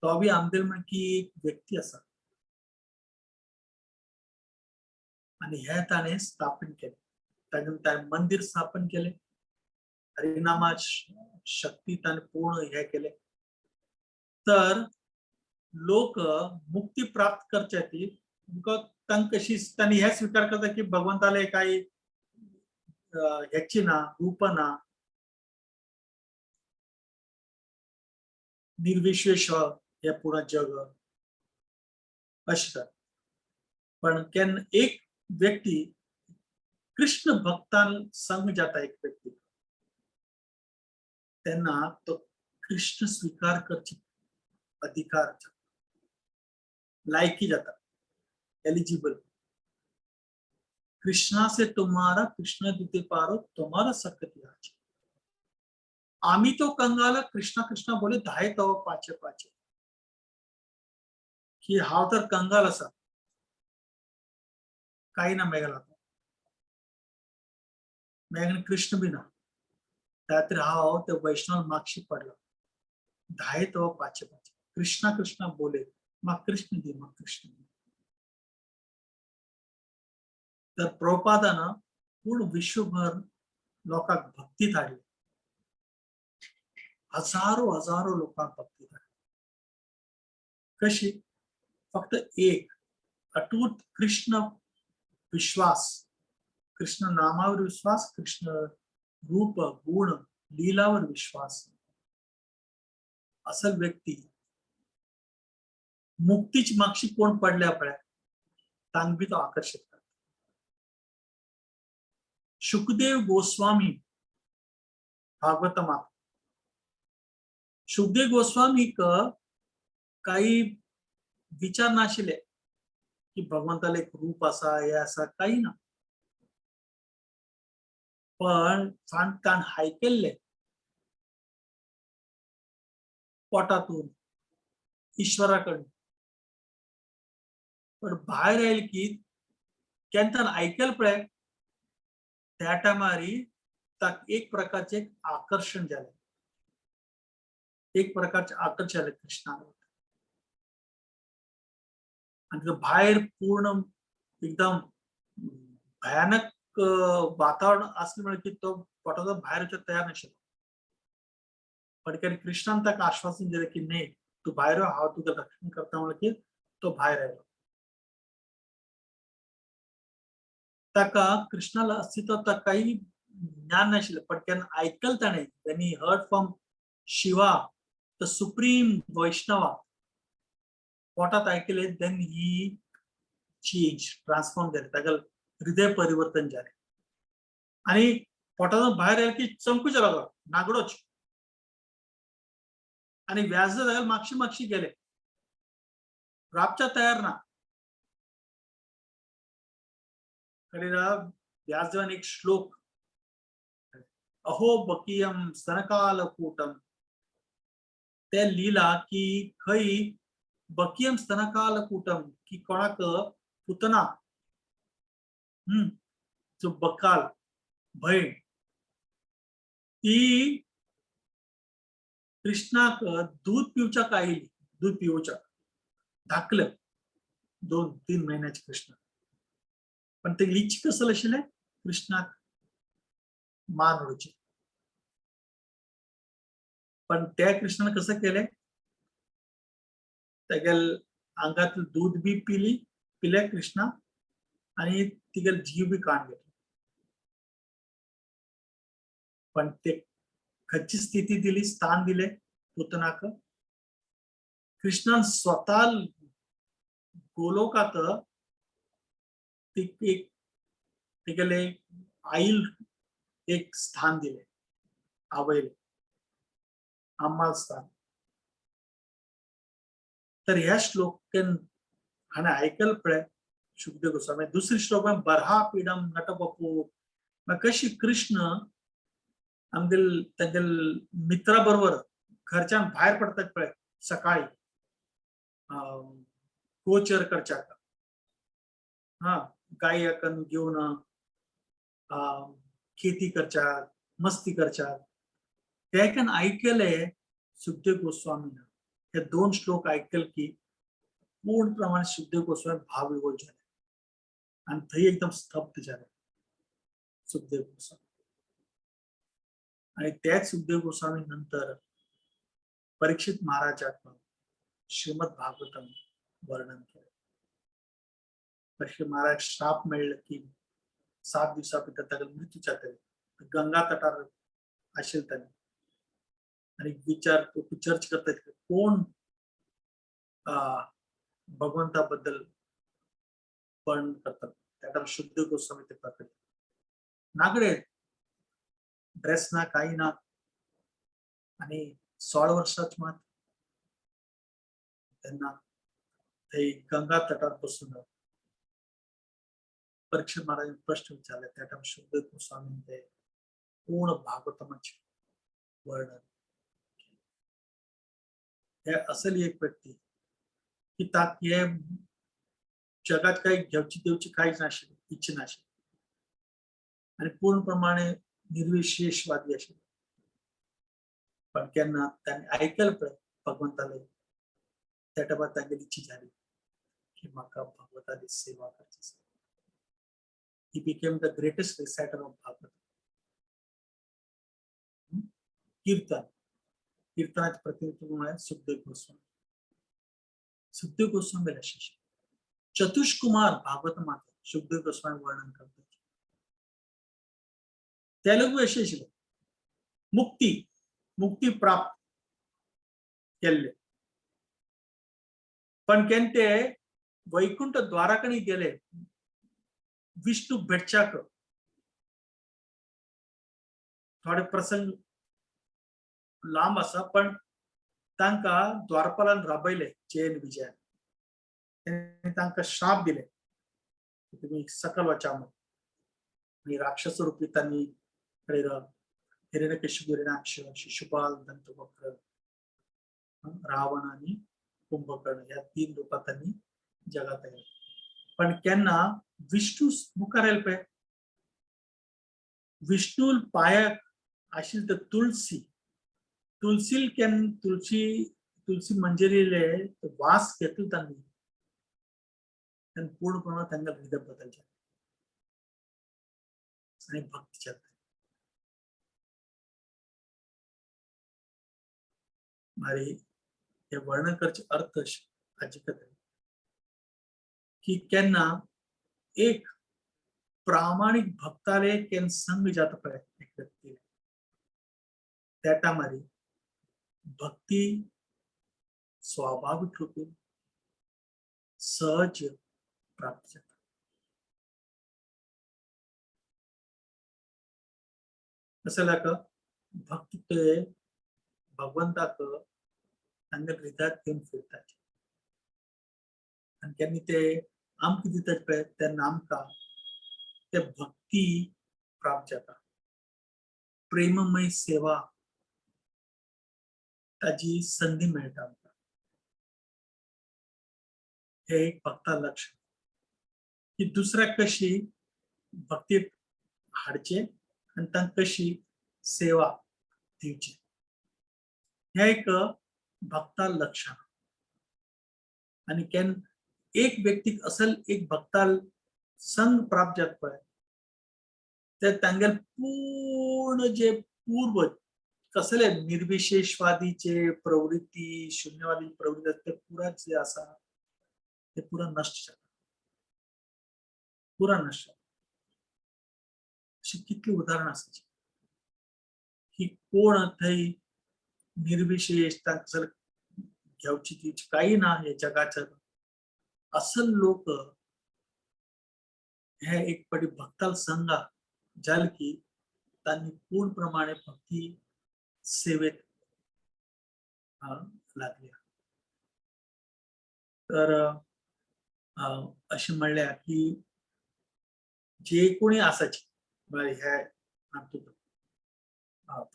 तो बी आमगेलो म्हण की एक व्यक्ती आसा. आनी हे ताणें स्थापन केलें, ताणें ताणें मंदिर स्थापन केलें, हरिनामा शक्ती ताणें पूर्ण हे केलें. तर लोक मुक्ती प्राप्त करचे ती because तांकां कशी तांणी हे स्विकार करता की भगवंताले काही हेची ना, रूप ना, निर्विशेष हे पूर्ण जग अशें. पण केन्ना एक व्यक्ती कृष्ण भक्तान संग जाता एक व्यक्ती, तेन्ना तो कृष्ण स्विकार करचे अधिकार लायकी जाता, एलिजिबल. कृष्णा से तुम्हारा कृष्ण दिते पारो तुम्हारा सकत याचे. आम्ही तो कंगाल कृष्णा कृष्णा बोले धाय तव पाचे पाचे. की हांव तर कंगाल आसा, काही ना मेगेला, मेगेन कृष्ण बी ना, त्या हांव ते वैष्णव मागशी पडला, धाय तव पाचे पाचे कृष्णा कृष्णा बोले मा कृष्ण दी मा कृष्ण दी. तर प्रभुपादान पूर्ण विश्वभर लोकांक भक्ती धाडली, हजारो हजारो लोकांक भक्ती धाडली. कशी? फक्त एक अटूट कृष्ण विश्वास, कृष्ण नामावर विश्वास, कृष्ण रूप गुण लीलावर विश्वास. असल व्यक्ती मुक्तीची मागशी कोण पडल्या पळय तांक बी तो आकर्षित करता. शुकदेव गोस्वामी भागवतमात शुकदेव गोस्वामीक काही विचार नाशिल्ले की भगवंताले एक रूप आसा हे आसा, काही ना. पण ताण हायकेल्ले पोटातून ईश्वराकडे, पण भायर आयल की केन्ना आयकल पळय त्या टायमारी ताक एक प्रकारचे आकर्षण जालें, एक प्रकारचे आकर्षण जालें कृष्णावर. आणि भायर पूर्ण एकदम भयानक वातावरण असले म्हळ्यार की तो पोटाचो भायर वचूंक तयार नाशिल्लो. पण केन्ना कृष्णान ताका आश्वासन दिलें की न्ही तूं भायर यो, हांव तुका रक्षण करता म्हळ्यार की तो भायर आयलो. ताका कृष्णाला अस्तित्व ताका काही ज्ञान नाशिल्लें, पण केन्ना आयकल ताणें, when he heard from Shiva the supreme Vaishnava, पोटात आयकले, then he change transform जाले, ताका हृदय परिवर्तन जालें. आणि पोटातून भायर आयल की चमकूच लागलो नागडोच. आणि व्यास जाल्यार मागशी मागशी गेले, राबच्या तयार ना. व्यासदेवान एक श्लोक, अहो बकीयम स्तनकालकूटम, ते लिला की खंय बकीयम स्तनकालकूटम की कोणाक पुतना जो बकाल भयण ती कृष्णाक दूध पिवच्याक आयली, दूध पिवच्याक धाकलं 2-3 महिन्याचे कृष्ण, पण ते इच्छा कसं आशिल्लें कृष्णाक मान उडोवची. पण त्या कृष्णान कसं केलें, तेगेल आंगातलं दूध बी पिले कृष्णा आणि तिगेल जीव बी काढून घेतला. पण ते खच्ची स्थिती दिली, स्थान दिले पुतनाक. कृष्णान स्वतः गोलोकात ती एक तिगेले आईल एक स्थान दिले, आवयले आम्हाला स्थान. तर ह्या श्लोकन हाणें आयकल पळय शुकदेव गोस्वामी. दुसरी श्लोक बरहा पीडम नटबपू, मग कशी कृष्ण आमगेल तेगेल मित्रा बरोबर घरच्यान भायर पडतात पळय सकाळी गोचर करच्याक, हा गायकन घेवन खेती करच्याक, मस्ती करच्याक. तेकन आयकले शुकदेव गोस्वामीन हे 2 श्लोक आयकल की पूर्ण प्रमाणे शुकदेव गोस्वामी भावविवल झाले आणि थंय एकदम स्तब्ध झाले शुकदेव गोस्वामी. आणि त्याच शुकदेव गोस्वामी नंतर परीक्षित महाराजाक श्रीमद भागवतम वर्णन केले. परीक्षित महाराज श्राप मेळ्ळो की 7 दिवसा भितर ताका मृत्यू जातले, गंगा तटार आशिल्ले ताणें. आणि विचार चर्च करतात कोण भगवंताबद्दल वर्णन करतात. त्या टायमार शुकदेव गोस्वामी ते प्रकट नागडे ड्रेस ना काही ना आणि 16 वर्षाच मात त्यांना ते गंगा तटात बसून परीक्षित महाराजांनी प्रश्न विचारले. त्या टायमार शुकदेव गोस्वामी ते पूर्ण भागवतमाचे वर्णन. हे असली एक व्यक्ती की ताक हे जगात काही घेवची देवची काहीच नाशिल्ली, इच्छा नाशिल्ली आणि पूर्णप्रमाणे निर्विशेषवादी आशिल्ले. पण केन्ना तांणी आयकल पळय भगवंताले, त्या टायमार तांगेली इच्छा जाली की म्हाका भगवताली सेवा करची आसा. He became the greatest reciter of Bhagavad. कीर्तन, कीर्तनाचे प्रतिनिधित्व म्हळ्यार शुकदेव गोस्वामी. शुकदेव गोस्वामी शिष्य चतुष्कुमार भागवत माता शुकदेव गोस्वामी वर्णन करतात. ते लोक अशे आशिल्ले मुक्ती, मुक्ती प्राप्त केल्ले, पण केन्ना ते वैकुंठ द्वाराकडे गेले विष्णू भेटच्याक, थोडे प्रसंग लांब आसा पण तांकां द्वारपालान राबयले जयन विजयान, तांकां श्राप दिले तुमी सकल वचा म्हूण. आनी राक्षस रुपी तांणी हिरण्यकशिपू, हिरण्याक्ष, शिशुपाल, दंतवक्र, रावण आनी कुंभकर्ण ह्या 3 रूपात तांणी जगात आयले. पण केन्ना विष्णू मुखार आयले पळय, विष्णू पायाक आशिल्ली तर तुळसी, तुळसील केन्ना तुळसी, तुळसी मंजरीले वास घेतलो तांणी, तेन्ना पूर्णपणे तांकां हृदय बदल जालें आनी भक्ती जाता. मारी हे वर्णन करचे अर्थ हाजे खातीर की केन्ना एक प्रामाणीक भक्ताले केन्ना संग जाता पळय एक व्यक्ती, त्या टायमार भक्ती स्वाभाविक रूपे सहज प्राप्त जाता. कसं लाग भक्ती ते भगवंताक तांच्या हृदयात घेवन फिरतात आनी केन्ना ते आमकां दितात पळय तेन्ना आमकां ते भक्ती प्राप्त जाता. प्रेममय सेवा ताजी संधी मेळटा आमकां. हे एक भक्ता लक्षण की दुसऱ्याक कशी भक्तीत हाडचे आनी तांकां कशी सेवा दिवची हे एक भक्ता लक्षण. आनी केन्ना एक व्यक्तीक असल एक भक्ताल संग प्राप्त जाता पळय ते तांगेले पूर्ण जे पूर्व कसले निर्विशेषवादीचे प्रवृत्ती, शून्यवादी प्रवृत्ती आसा, ते पुरा जे आसा ते पुरा नश्ट जाता, पुरा नश्ट जाता. अशी कितली उदाहरणां आसा की कोण थंय निर्विशेष तांकां घेवची दिवची काही ना हे जगाच्या असल लोक हे एक पटी भक्ताल संगा जाल की तांनी पूर्ण प्रमाणे भक्ती सेवेत लागल्या. तर अशें म्हणल्यार की जे कोणी आसाचे म्हळ्यार हे हातूंत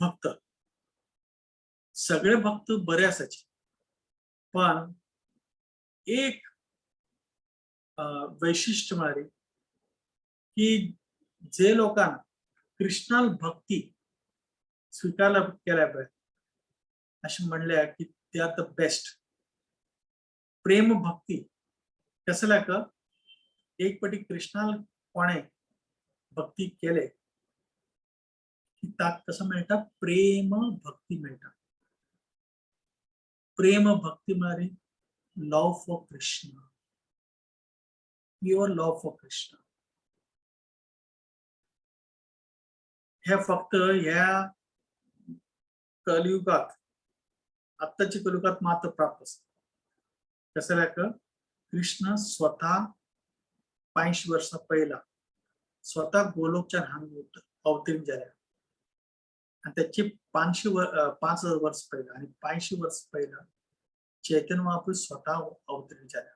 भक्त सगळे भक्त बरे आसाचे, पण एक वैशिश्ट म्हळ्यार की जे लोकांक कृष्णाल भक्ती स्वीकारला केल्या पळय अशें म्हणल्यार की they are the best. प्रेम भक्ती कसं लाग एक पटी कृष्णाल कोणे भक्ती केले की ताक कसं मेळटा प्रेम भक्ती मेळटा. प्रेम भक्ती म्हळ्यार love for Krishna, pure love for Krishna. हे फक्त ह्या कलियुगात, आत्ताच्या कलियुगात मात्र प्राप्त असत. कसं लाग कृष्ण स्वतः 85 वर्षां पहिला स्वतः गोलोकच्या हांग अवतीर्ण जाल्या आणि त्याची 5000 वर्ष पहिला आणि 500 वर्ष पहिला चैतन्य महाप्रभू स्वतः अवतीर्ण जाल्या.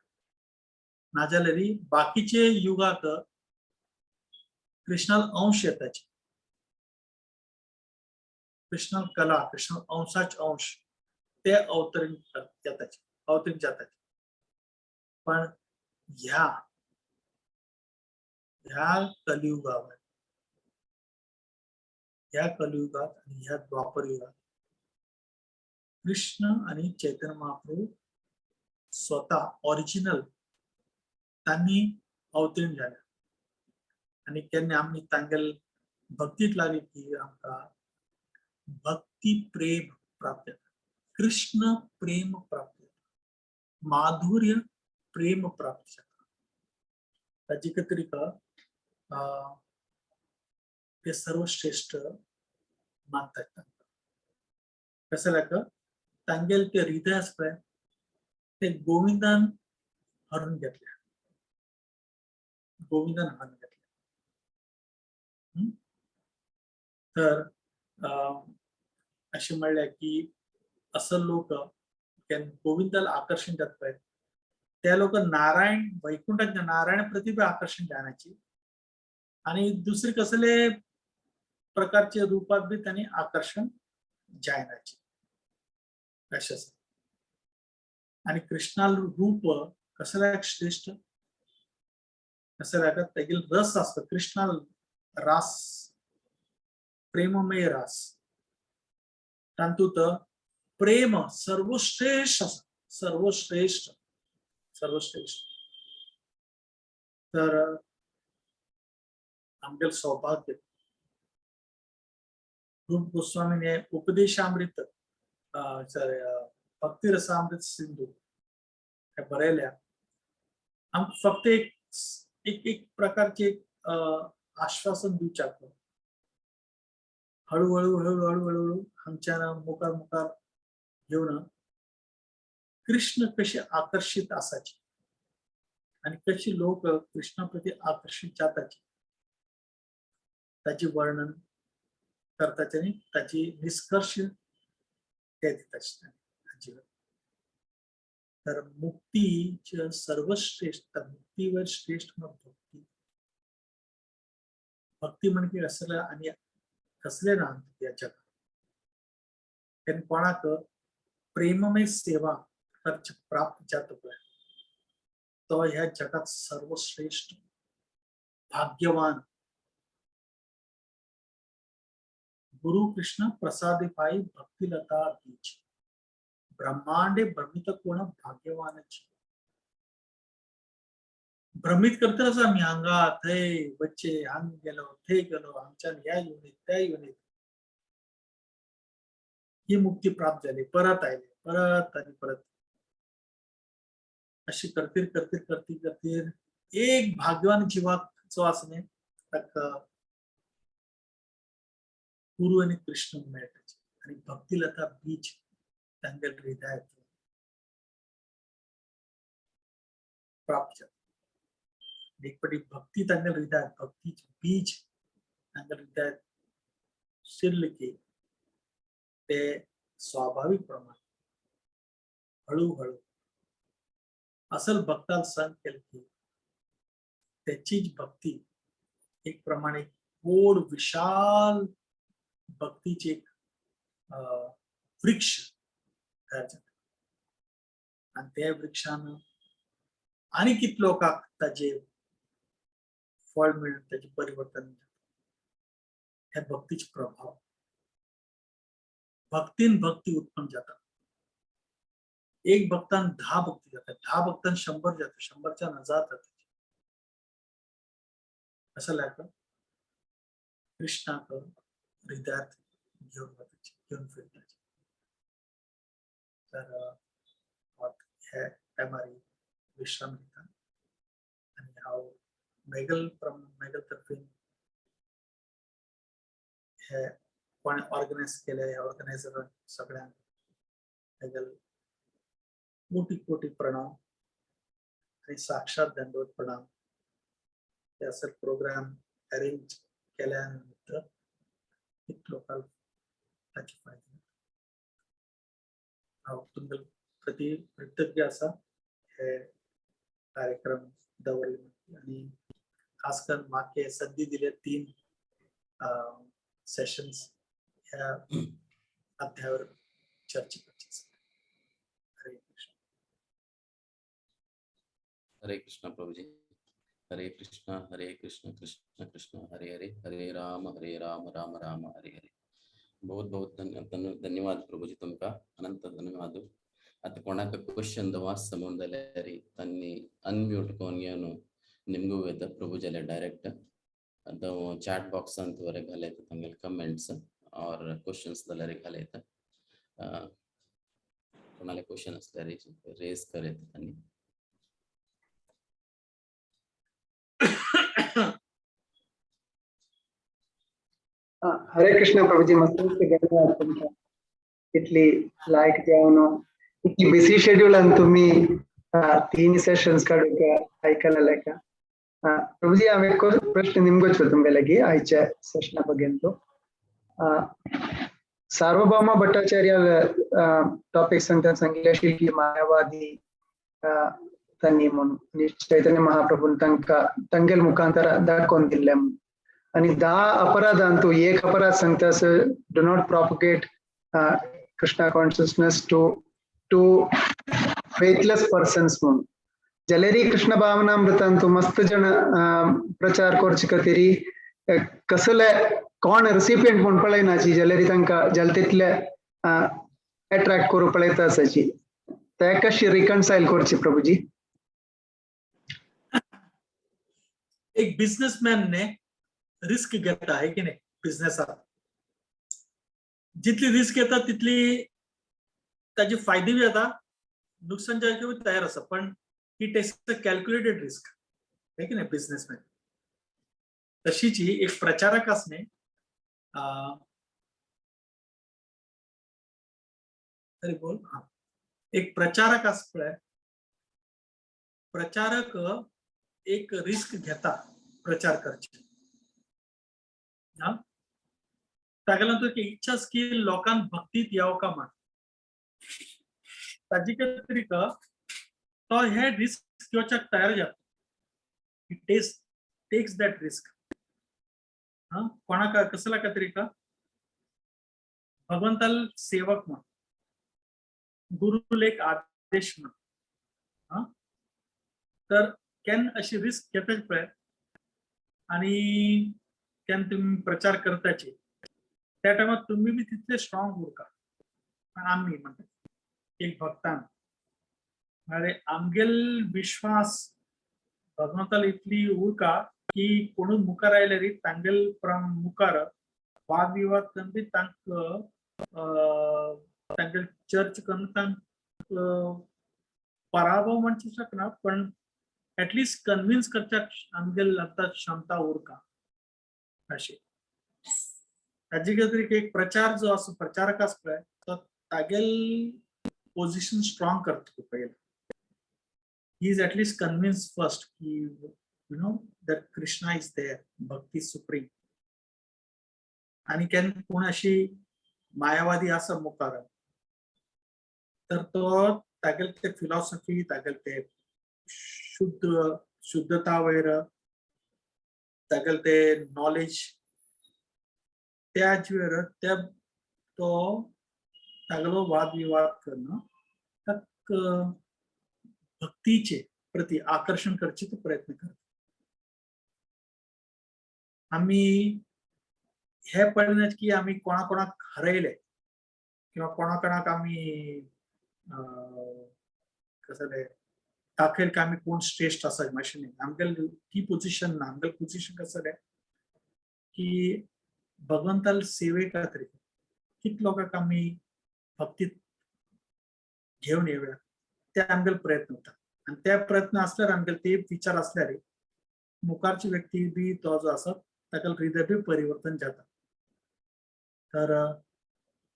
नाजाल्यार बाकीचे युगात कृष्णाल अंश येताचे, कृष्णाल कला, कृष्ण अंशाच अंश ते अवतरण जाताचे, अवतीर्ण जाताचे. पण ह्या ह्या कलियुगावर, ह्या कलियुगात आणि ह्या द्वापर युगात कृष्ण आणि चैतन्य महाप्रभू स्वतः ओरिजिनल त्यांनी अवतीर्ण झाले आणि त्यांनी आम्ही तांगेल भक्तीत लागली की आमकां भक्ती प्रेम प्राप्त जाता, कृष्ण प्रेम प्राप्त जाता, माधुर्य प्रेम प्राप्त जाता. ताजे व्यतिरिक्त ते सर्वश्रेष्ठ मानतात. कसं लाग तांगेल ते हृदय आसा पळय ते गोविंदान हरून घेतले, गोविंदान हरून घेतले. तर अशें म्हणल्यार की असं लोक गोविंदाला आकर्षण जात पळय त्या लोक नारायण वैकुंठात नारायण प्रतिभा आकर्षण जाण्याची आणि दुसरे कसले प्रकारचे रूपात बी त्यांनी आकर्षण जायनाचे अशें. आणि कृष्णाल रूप कसं श्रेष्ठ कसं लागत तेगेल रस असतो कृष्णाल रास, प्रेममय रास, तातूंत प्रेम सर्वश्रेष्ठ आसा, सर्वश्रेष्ठ सर्वश्रेष्ठ. तर आमगेल सौभाग्य रूप गोस्वामीने उपदेशामृत सॉरी भक्तिरसामृत सिंधू हे बरयल्या. आम फक्त एक एक एक प्रकारचे एक आश्वासन दिवच्याक हळूहळू हळूहळू हळूहळू आमच्या मुखार मुखार घेवन कृष्ण कसे आकर्षित असायचे आणि कशी लोक कृष्णाप्रती आकर्षित जाताचे त्याचे वर्णन करताचे आणि त्याची निष्कर्ष ते दितात. तर मुक्तीचे सर्वश्रेष्ठ, मुक्तीवर श्रेष्ठ मग भक्ती. भक्ती म्हणजे असलं आणि कसले ना या जगात कारण कोणाक प्रेममय सेवा खर्च प्राप्त जातो पळय तो ह्या जगात सर्वश्रेष्ठ भाग्यवान गुरु कृष्ण प्रसादे पायी भक्तिलता बीज ब्रह्मांडे भ्रमित कोण भाग्यवानची. भ्रमित करतच आमी हांगा थंय वच्चे, हांग गेलो थंय गेलो, हांगच्यान ह्या युनीत त्या युनीत, ही मुक्ती प्राप्त जाली, परत आयले, परत आनी परत, अशी करतीर करतीर करतीर करतीर एक भाग्यवान जिवाक जो आसा न्ही ताका गुरु आनी कृष्ण मेळटा आनी भक्तिलता बीज तांगेले हृदयात प्राप्त जाता. एक पटी भक्ती तांगेले हृदयात, भक्तीचे बीज तांगेले हृदयात शिरले की ते स्वाभाविक प्रमाण हळूहळू असल भक्ताल संग केले की त्याचीच भक्ती एक प्रमाणे गोड विशाल भक्तीचे एक वृक्ष तयार जाता आणि त्या वृक्षान आणि कितले लोकांक ताजे फळ मेळून ताजे परिवर्तन जाता. हे भक्तीचे प्रभाव, भक्तीन भक्ती उत्पन्न जाता. एक भक्तान 10 भक्ती जाता, 10 भक्तान 100 जाता, 100च्यान 1000 जाता. असं लागतं कृष्णाक हृदयात घेऊन वताचे, घेऊन फिरताचे. तर हे टायमार विश्राम घेता आनी हांव मेगल मेगल तर्फेन हे कोणें ऑर्गनायज केले, ह्या ऑर्गनायझरांक सगळ्यांक मेगल कोटी कोटी प्रणाम आनी साक्षात दंडवत प्रणाम. ते असर प्रोग्राम अरेंज केल्या निमित्त एक लोकांक ताचे फायदे. हांव तुमकां प्रति कृतज्ञ आसा हे कार्यक्रम दवरले आनी खास करून म्हाका संदी दिले 3 सेशन्स ह्या अध्यायावर चर्चा करची. हरे कृष्ण. हरे कृष्ण प्रभुजी. हरे कृष्ण हरे कृष्ण कृष्ण कृष्ण हरे हरे, हरे राम हरे राम राम राम हरे हरे. बहुत बहुत धन्यवाद प्रभुजी, तुमका अनंत धन्यवाद. आता कोणाक क्वेश्चन दवास समोर जाल्यार तांणी अनम्यूट करून घेवन निमगू येता प्रभुजाले डायरेक्ट. आतां चॅट बॉक्सांत वरे घालयता तांगेले कमेंट्स और क्वेश्चन्स जाल्यार घालयता. कोणाले क्वेश्चन आसल्यार रेज करयता तांणी. हरे कृष्ण प्रभुजी, मस्त धन्यवाद तुमका इतली लायक जावन इतली बिसी शेड्यूल आणि तुम्ही 3 सेशन्स काढूक ऐकायला लायका. प्रभुजी, हांव एक प्रश्न निमगोच तुमगे लागी आयच्या सेशना बगेन. सार्वभौम भट्टाचार्य टॉपिक सांगता सांगितले की मायावादी तांणी म्हणून चैतन्य महाप्रभून तांकां तांगेल मुखांतर दाखोवन दिल्ले म्हणून. आणि 10 अपराधांतू एक अपराध सांगता do not propagate Krishna consciousness to to faithless persons म्हणून. जाल्यारी कृष्ण भावनामृतांतू मस्त जण प्रचार करचे खातीर कसले कोण रेसिपियंट म्हूण पळयनाची, जाल्यारी तांकां जाल्यार तितले एट्रॅक्ट करूं पळयता आसाची. ते कशी रिकन्सायल करची प्रभुजी? एक बिझनेसमॅन ने रिस्क घेता आहे की नाही बिझनेसात, जितली रिस्क घेता तितली ताजे फायदे बी जाता, नुकसान जावचे बी तयार आसा, पण he takes a calculated risk आहे की नाही बिझनेसमॅन. तशीच ही एक प्रचारक असणे तरी बोल, हा एक प्रचारक आसपळय, प्रचारक एक रिस्क घेता प्रचार करचे. हा ताका लागून एक इच्छा की लोकांक भक्तीत येवका म्हण, ताजे व्यतिरिक्त तो हे रिस्क घेवच्याक तयार जाता. He takes that risk. हा कोणाक कसला खातीर भगवंताल सेवक म्हण, गुरुल एक आदेश म्हण. हा तर केन्ना अशी रिस्क घेताच पळय आनी केन्ना तुमी प्रचार करताची त्या टायमार तुमी बी तितले स्ट्रॉंग उरका. आमी म्हणटा एक भक्तान, अरे आमगेल विश्वास भगवंताल इतली उरका की कोणूच मुखार आयले री तांगेल मुखार वाद विवाद करून बी तांकां तांगेल चर्च करून तांकां पराभव म्हणचे शकना, पण एटलिस्ट कन्विन्स करच्याक आमगेल आतां क्षमता उरका. अशी ताजे खातीर एक प्रचार जो आसा, प्रचारक आसा पळय, तो तागेल पोझिशन स्ट्रॉंग करता पयलीं. He is at least convinced first ki you know that Krishna is there, bhakti supreme. आणि केन्ना कोण अशी मायावादी आसा मुखार तर तो तागेले ते फिलॉसॉफी, तागेले ते शुद्धता वयर तागेले ते नॉलेज, त्याचवेर त्या तो तागेलो वाद विवाद करणं ताका भक्तीचे प्रति आकर्षण करचे तो प्रयत्न करता. आमी हे पळयना की आमी कोणा कोणाक हरयले किंवा कोणा कोणाक आमी कसं ते दाखयल की आमी कोण श्रेष्ठ आसा, अशें न्ही. आमगेले ती पोझिशन ना. आमगेले पोझिशन कसं रे की भगवंताल सेवे खातीर कितले लोकांक आमी भक्तीत घेवन येवया ते आमगेले प्रयत्न वता. आनी ते प्रयत्न आसल्यार, आमगेले ते विचार आसल्यार मुखारची व्यक्ती बी तो जो आसा ताका हृदय बी परिवर्तन जाता. तर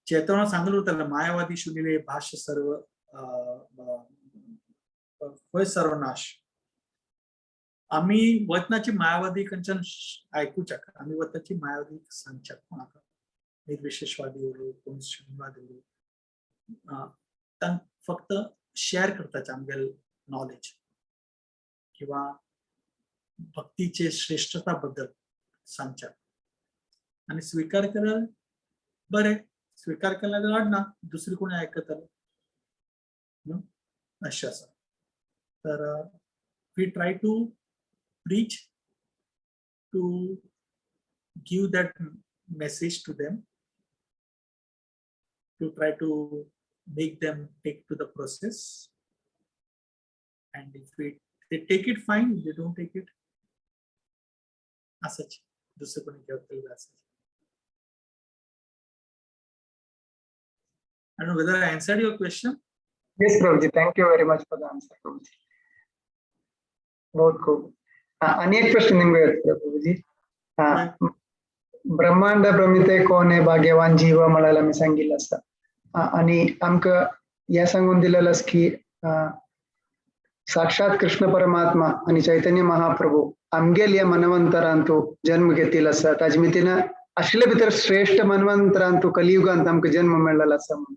चेतवणा सांगून उरताले, मायावादी शुनिले भाष्य सर्व होय सर्वनाश. आमी वतनाची मायावादी खंयच्यान आयकुच्याक, आमी वतनाची मायावादी सांगच्याक कोणाक, निर्विशेषवादी उरूं, कोण शून्यवादी उरूं, तांकां फक्त शेअर करताचे आमगेले नॉलेज किंवा भक्तीचे श्रेष्ठता बद्दल सांगच्याक. आनी स्विकार केल्यार बरें, स्विकार केल्यार अडना, दुसरी कोणी आयकतले अशें आसा. तर we try to preach to give that message to them, to try to make them take to the process. And if they take it, fine. If they don't take it, असंच दुसरं कोणी घेतलेलं असंच. I don't know whether I answered your question. Yes, Prabhuji. Thank you very much for the answer, Prabhuji. बहुत खूब. आणि एक प्रश्न निमगे प्रभुजी. ब्रह्मांड भ्रमिते कोण आहे भाग्यवान जीव म्हणायला मी सांगितलं असं. आणि आमकां हे सांगून दिलेलं की साक्षात कृष्ण परमात्मा आणि चैतन्य महाप्रभू आमगेल या मनवंतरांतू जन्म घेतील असं. ताजे मितीन आशिल्ले भितर श्रेष्ठ मनवंतरांतू कलियुगांत आमकां जन्म मेळ्ळेलो आसा म्हणून.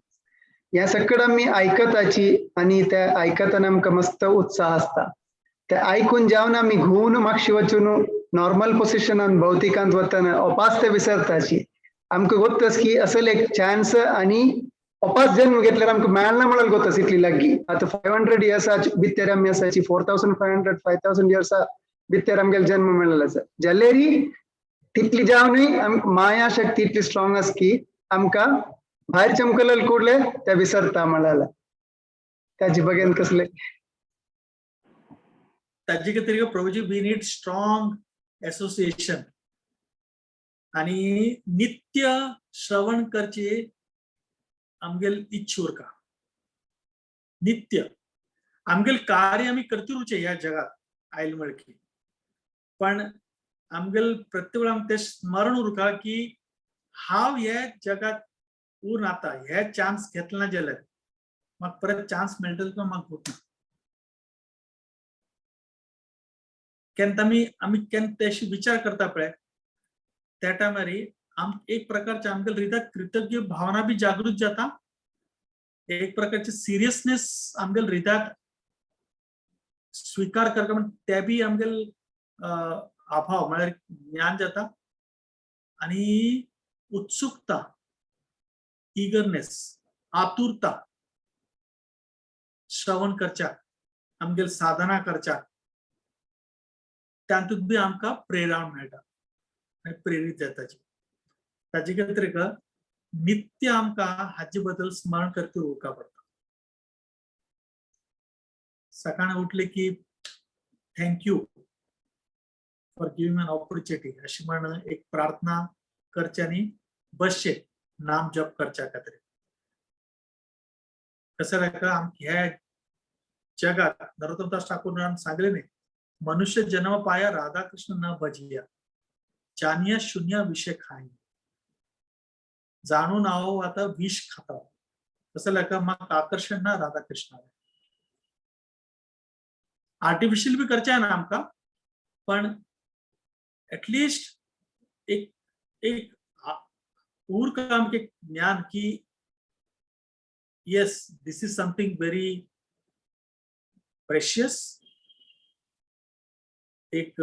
ह्या सगळं आमी आयकताची आणि त्या आयकतना आमकां मस्त उत्साह आसता. ते आयकून जावन आमी घुवन मागशी वचून नॉर्मल पोजिशनान भौतिकांत वतना अपास ते विसरताची. आमकां गोत्तस की असल एक चान्स आणि अपास जन्म घेतल्यार आमकां मेळना म्हणून गोतस इतली लागी. आतां 500 इयर्सा भितर आमी आसाची, 4500 5000 इयर्सा भितर आमगेले जन्म मेळ्ळेलो आसा. जाल्यारी तितली जावनूय माया शक्ती इतली स्ट्रॉंग आसा की आमकां भायर चमकलेले कुडले ते विसरता म्हळ्यार. ताजे बगेन कसले ताजे खातीर प्रभुजी we need strong association आणि नित्य श्रवण करचे आमगेल इच्छा उरका. नित्य आमगेल कार्य आमी करती उरचे ह्या जगात आयल मळकी, पण आमगेल प्रत्येक वेळा ते स्मरण उरका की हांव ह्या जगात उर आता हे चान्स घेतला ना जाल्यार म्हाका परत चान्स मेळटलो किंवा म्हाका होत ना. केन्ना आमी केन्ना तेशी विचार करता पळय त्या टायमार एक प्रकारचे आमगेल हृदयात कृतज्ञ भावना बी जागृत जाता, एक प्रकारची सिरियसनेस आमगेल हृदयात स्वीकार करता, म्हण ते बी आमगेल अभाव म्हळ्यार ज्ञान जाता आणि उत्सुकता, इगरनेस, आतुरता श्रवण करच्याक, आमगेल साधना करच्याक, तातूंत बी आमकां प्रेरणा मेळटा आनी प्रेरीत जाताची. ताजे खातीर नित्य आमकां हाजे बद्दल स्मरण करपी उरका पडटा. सकाळी उठले की thank you for giving an opportunity अशी म्हण एक प्रार्थना करची आनी बसचे नाम जप करच्या खातीर. कसं जाल्यार ह्या जगात नरोत्तमदास ठाकूरान सांगले न्ही, मनुष्य जन्म पाया राधा कृष्ण न भजिया, जानिया शून्य विषय खाई, जाणून आहो आता विष खाता. कसं जाल्यार म्हाका आकर्षण ना राधा कृष्णा. आर्टिफिशियल बी करचें ना आमकां, पण एटलिस्ट एक एक उर काम के ज्ञान की yes this is something very precious. एक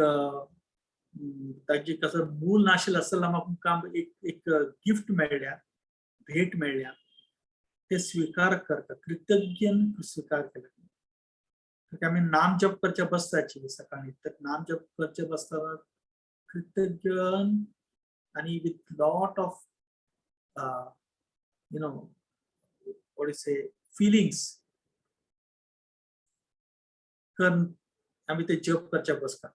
ताजी कसं मूल नाशिल्लें आसतना म्हाका काम एक एक गिफ्ट मेळ्ळ्या, भेट मेळ्ळ्या, ते स्वीकार करता, कृतज्ञन स्वीकार केला. आमी नाम जप करच्या बसताची सकाळी, तर नाम जप करचे बसतना कृतज्ञ आणि with lot of you know what is say feelings करून आमी ते जप करच्या बसता.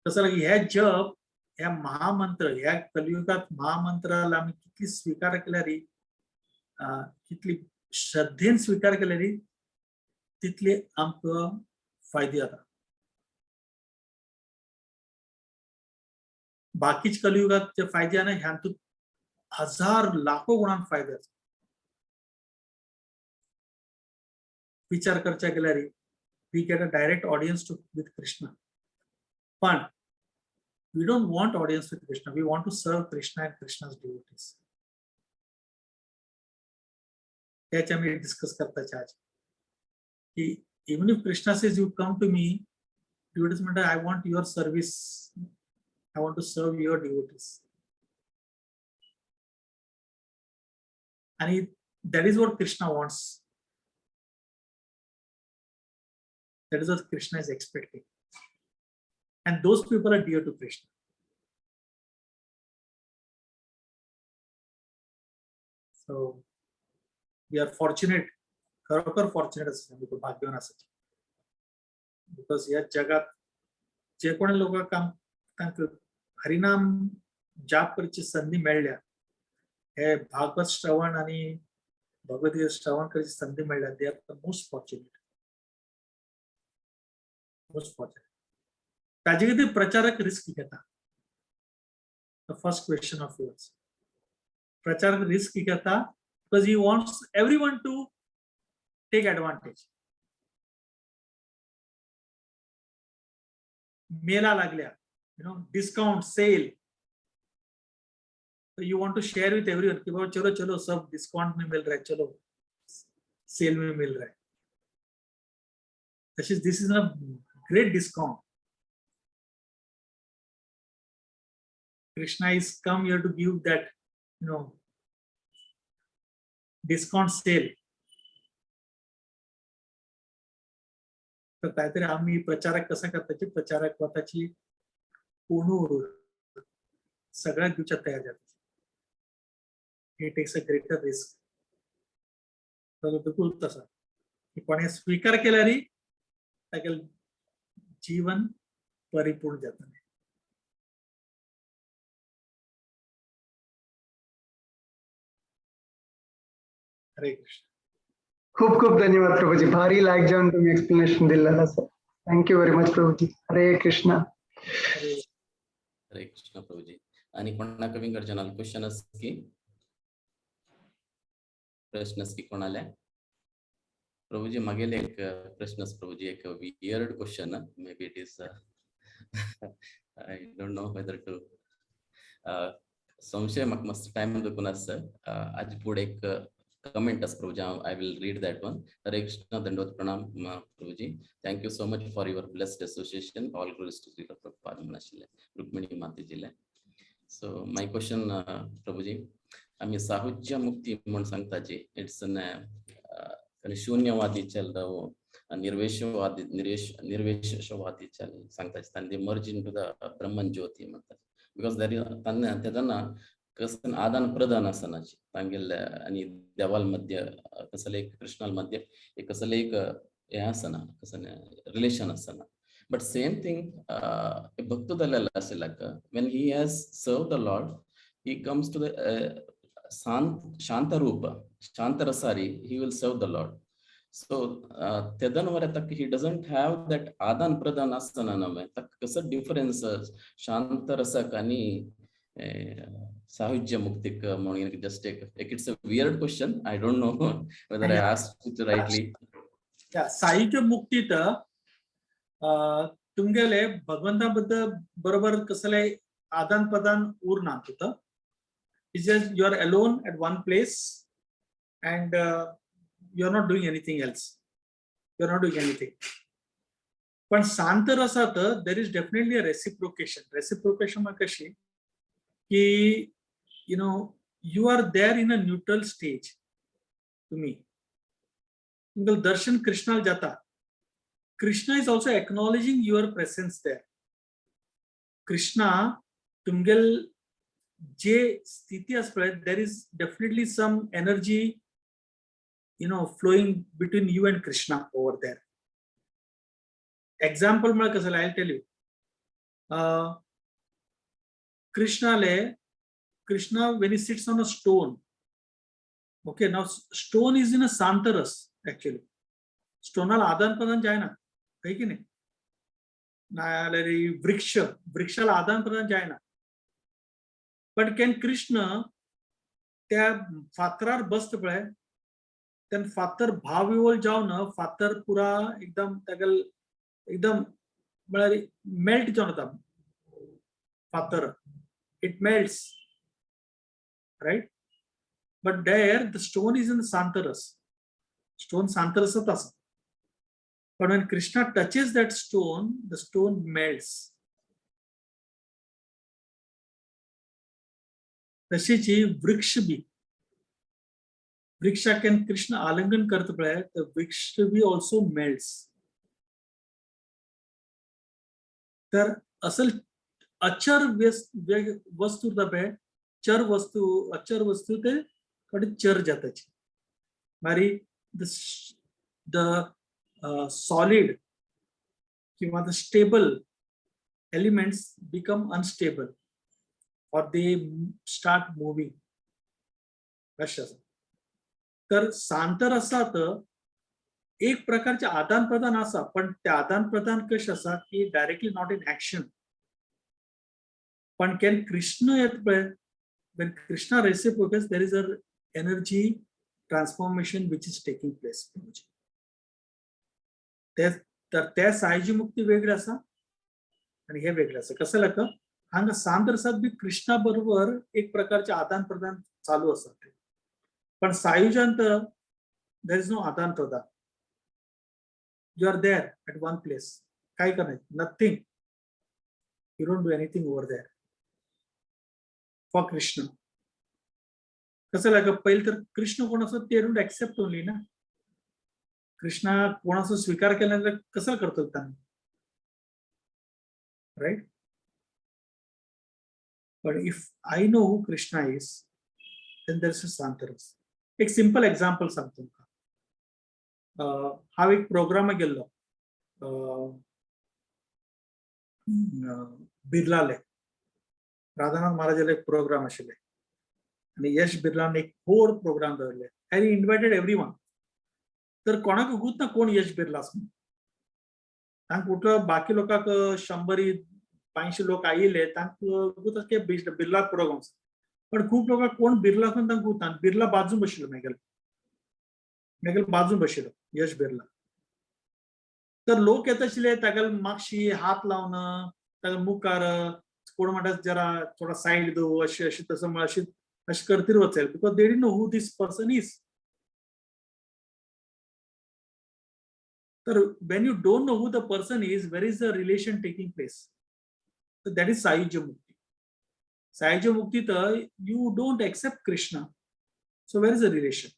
कसं की हे जप, ह्या महामंत्र, ह्या कलियुगात महामंत्राला आमी कितली स्वीकार केल्यार, कितली श्रद्धेन स्वीकार केल्यार तितले आमकां फायदे जाता. बाकीच कलियुगात जे फायदे आसा ह्यांतूत हजार लाखो गुणान फायदे आसा. विचार करच्या गेल्यार we get a direct audience to with Krishna. पण we don't want audience with Krishna, we want to serve Krishna and Krishna's devotees. त्याच्या आमी डिस्कस करताचे आज की even if Krishna says you come to me, devotees म्हणटा I want your service, I want to serve your devotees. आणि that is what Krishna wants, that is what Krishna is expecting, and those people are dear to Krishna. So we are fortunate, खरोखर fortunate आसा, भाग्यवान आसा, because ह्या जगात जे कोणी लोक काम तांकां हरिनाम जाप करची संधी मेळ्ळ्या, हे भागवत श्रवण आणि भगवद्गीता श्रवण करची संधी मेळ्ळ्या, they are the most fortunate, most fortunate. ताजे खातीर प्रचारक रिस्क घेता. The first question of yours, प्रचारक रिस्क घेता because he wants everyone to take advantage. मेला लागल्या, you know, discount sale, so you want to share with everyone कि बाबा चलो चलो सब डिस्काउंट में मिल रहा है, चलो सेल में मिल रहा है. तशीच this is a great discount. Krishna is come here to give that, you know, discount sale. तर काहीतरी आम्ही प्रचारक कसं करताची, प्रचारक स्वतःची कोणूर सगळ्यात दिवसात तयार जातात. He takes a greater risk. तर बिलकुल तसा की कोणी स्वीकार केल्यारी तागेले जीवन परिपूर्ण जाता. हरे कृष्ण. खूप खूप धन्यवाद प्रभुजी, भारी लायक जाऊन तुम्ही एक्सप्लेनेशन दिलेलं sir. Thank you very much Prabhuji. Hare Krishna. Hare Hare Krishna Prabhuji. आणि कोणाक विंगड क्वेश्चन की प्रश्न की कोणाले प्रभुजी? मागेले एक प्रश्न प्रभुजी, एक weird question, maybe it is, I don't know whether to संशय म्हाका मस्त टायम दुखून आसा. आज फुडें एक कमेंट आसा प्रभुजी, I will read that one. Hare Krishna, दंडवत प्रणाम Prabhuji, thank you so much for your blessed association, all glories to Srila Prabhupada म्हणून आशिल्लें रुक्मिणी मातेजीले. सो my question Prabhuji, आमी साहुज्य मुक्ती म्हूण सांगता जी, it's an शून्यवादी चल निर्वेशवादी निर्वेशवादी चल सांगता, they merge into the Brahman Jyoti म्हणतात, because there तेन्ना कसन आदान प्रदान आसनाची तांगेले आनी देवाल मध्य कसले एक कृष्णाल मध्य एक कसले एक हें आसना, कसले रिलेशन आसना. बट सेम थिंग भक्त जाल्लेलो आशिल्ल्याक when he has serve the Lord, he comes to the शांत रूप, शांत रसारी he will serve the Lord. So तेदन वर तक he doesn't have that आदान प्रदान आसना नवे तक कसं डिफरन्स शांत रसक आणि सायुज्य मुक्तिक म्हणून. जस्ट एक it's a weird question, I don't know whether I ask it rightly. सायुज्य मुक्तीत तुमगेले भगवंता बद्दल बरोबर कसले आदान प्रदान उरना तिथं. It's just you are alone at one place and you are not doing anything else, you are not doing anything. पण शांत रसात there is definitely a reciprocation. Reciprocation कशी की you are there in a neutral stage. तुम्ही तुमकां दर्शन कृष्णाल जाता, Krishna is also acknowledging your presence there. Krishna तुमगेल जे स्थिती आसा पळय, there is definitely some energy flowing between you and Krishna over there. Example म्हळ्यार कसं, I tell you, कृष्णाले, Krishna when he sits on a stone, okay, now stone is in a सांतरस actually. स्टोनाला आदान प्रदान जायना, है की नाही? नाजाल्यार वृक्ष, वृक्षाला आदान प्रदान जायना. पण can Krishna त्या फातरार बसता पळय, तेन्ना फातर भावविवल जावन फातर पुरा एकदम ताका एकदम म्हळ्यार मेल्ट जावन वता फातर. It melts, right? But there the stone is in सांतरस. Stone सांतरसच आसा, पण when Krishna touches that stone, the stone melts. तशीच ही वृक्ष बी, वृक्षाक केन्ना कृष्ण आलिंगन करता पळय, तर वृक्ष बी ऑल्सो मेल्ट्स. तर असल अचर वस्तू उरता पळय, चर वस्तू, अचर वस्तू ते थोडी चर जाताची. मारी the solid किंवा the stable elements become unstable or they start moving, अशें आसा. तर शांत रसात एक प्रकारचे आदान प्रदान आसा, पण ते आदान प्रदान कशें आसा की डायरेक्टली not in action. पण केन्ना कृष्ण येता पळय, when Krishna reciprocates, there is a energy transformation which is taking place. ते तर ते सायुज्य मुक्ती वेगळी आसा आणि हे वेगळं आसा. कसं लागतं, हांगा शांत रसात बी कृष्णा बरोबर एक प्रकारचे आदान प्रदान चालू आसा ते, पण सायुज्यांत there is no आदान प्रदान. You are there at one place, काय करणार? Nothing. You don't do anything over there for Krishna. कसं लागतं, पहिले तर कृष्ण कोण असो ते don't accept only ना. कृष्णा कोणाचा स्वीकार केल्यानंतर कसं करतो त्यांना, राईट? पण if I know who Krishna is, then there is a शांतरस. एक सिंपल एक्झाम्पल सांगतो तुमकां. हांव एक प्रोग्रामाक गेल्लो बिर्लाले, राधानाथ महाराजाले एक प्रोग्राम आशिल्ले आनी यश बिर्लान एक व्हड प्रोग्राम दवरले आनी इन्वायटेड एवरी वन. तर कोणाक गुत ना कोण यश बिर्ला आसा म्हणून. तांकां कुठलो बाकी लोकांक शंबरी पांचशे लोक आयिल्ले, तांकां गुत आसा की बिर्ला प्रोग्राम आसा, पण खूप लोकांक कोण बिर्ला आसा तांकां गुत ना. बिर्ला बाजून बशिल्लो, मेगेले मेगेले बाजून बशिल्लो यश बिर्ला. तर लोक येत आशिल्ले ताका मागशी हात लावन, ताका मुखार कोण म्हणटा जरा थोडा सायड दो, अशें अशें तसं म्हळ्यार अशें अशें करतीर वचेल, because they didn't know who this person is. तर when you don't know who the person is, where is the relation taking place? तर that is सायुज्य मुक्ती. सायुज्य मुक्ती तर you don't accept Krishna, so where is the relation?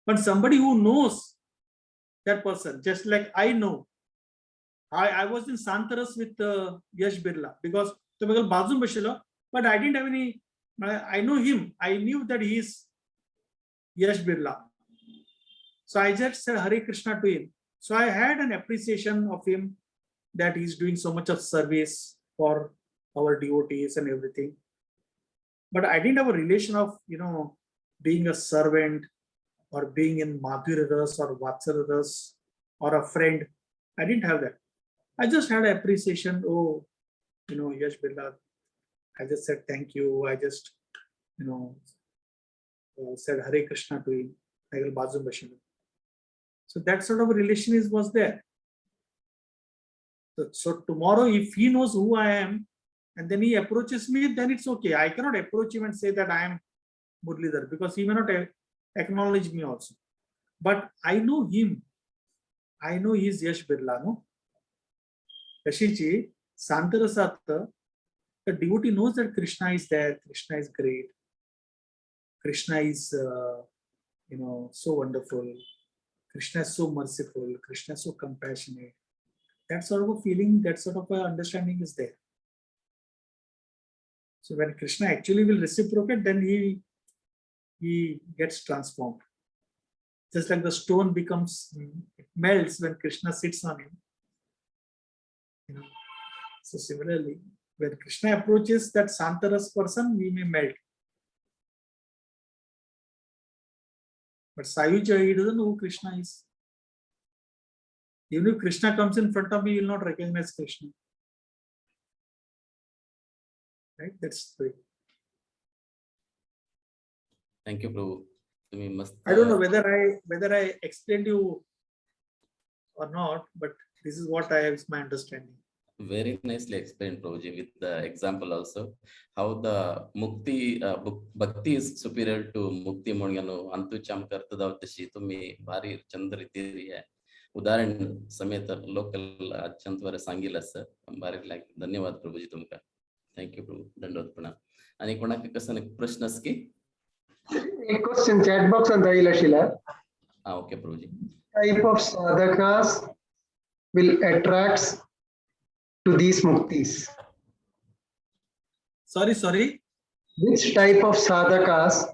पण somebody who knows that person, just like I know, I was in Santaras with Yash Birla, because तो मेगेले बाजून बशिल्लो. But I didn't have any, I know him, I knew that he is Yash Birla. So I just said Hare Krishna to him. So I had an appreciation of him that he's doing so much of service for our devotees and everything. But I didn't have a relation of being a servant or being in Madhurya Ras or Vatsalya Ras or a friend. I didn't have that. I just had appreciation. Oh, Yash Birla. I just said thank you. I just said Hare Krishna to him. बाजून बशिल्लो. So that sort of a relation is was there. So tomorrow, if he knows who I am, and then he approaches me, then it's okay. I cannot approach him and say that I am Murlidhar, because he may not acknowledge me also. But I know him. I know he is Yash Birla, no? तशीची शांतरसात the devotee knows that Krishna is there, Krishna is great, Krishna is so wonderful, Krishna is so merciful, Krishna is so compassionate. That sort of a feeling, that sort of a understanding is there. So when Krishna actually will reciprocate, then he gets transformed. Just like the stone becomes, it melts when Krishna sits on him. So similarly, when Krishna approaches that Santaras person, we may melt. But Sayuja, he doesn't know who Krishna is. Even if Krishna comes in front of me, he will not recognize Krishna. Right? That's the way. Thank you Prabhu, तुम्ही मस्त. I don't know whether I explained you or not, but this is what I is my understanding. Very nicely explained, Prabhuji, with the example also, how the mukti, bhakti is superior to mukti म्हणून अंतुच आमकां अर्थ जावता तशी तुम्ही भारी चंद रीतीर हे उदाहरण समेत local अत्यंत बरें सांगिल्लें आसा. भारी लायक. धन्यवाद प्रभुजी तुमकां. Thank you प्रभु. दंडवत प्रणाम. आनी कोणाक कसो प्रश्न आसा की? एक क्वेश्चन चॅट बॉक्सांत आयिल्लो आशिल्लो. आं, okay Prabhuji. Type of sadhakas will attract to these muktis? Sorry, sorry. Which type of sadhakas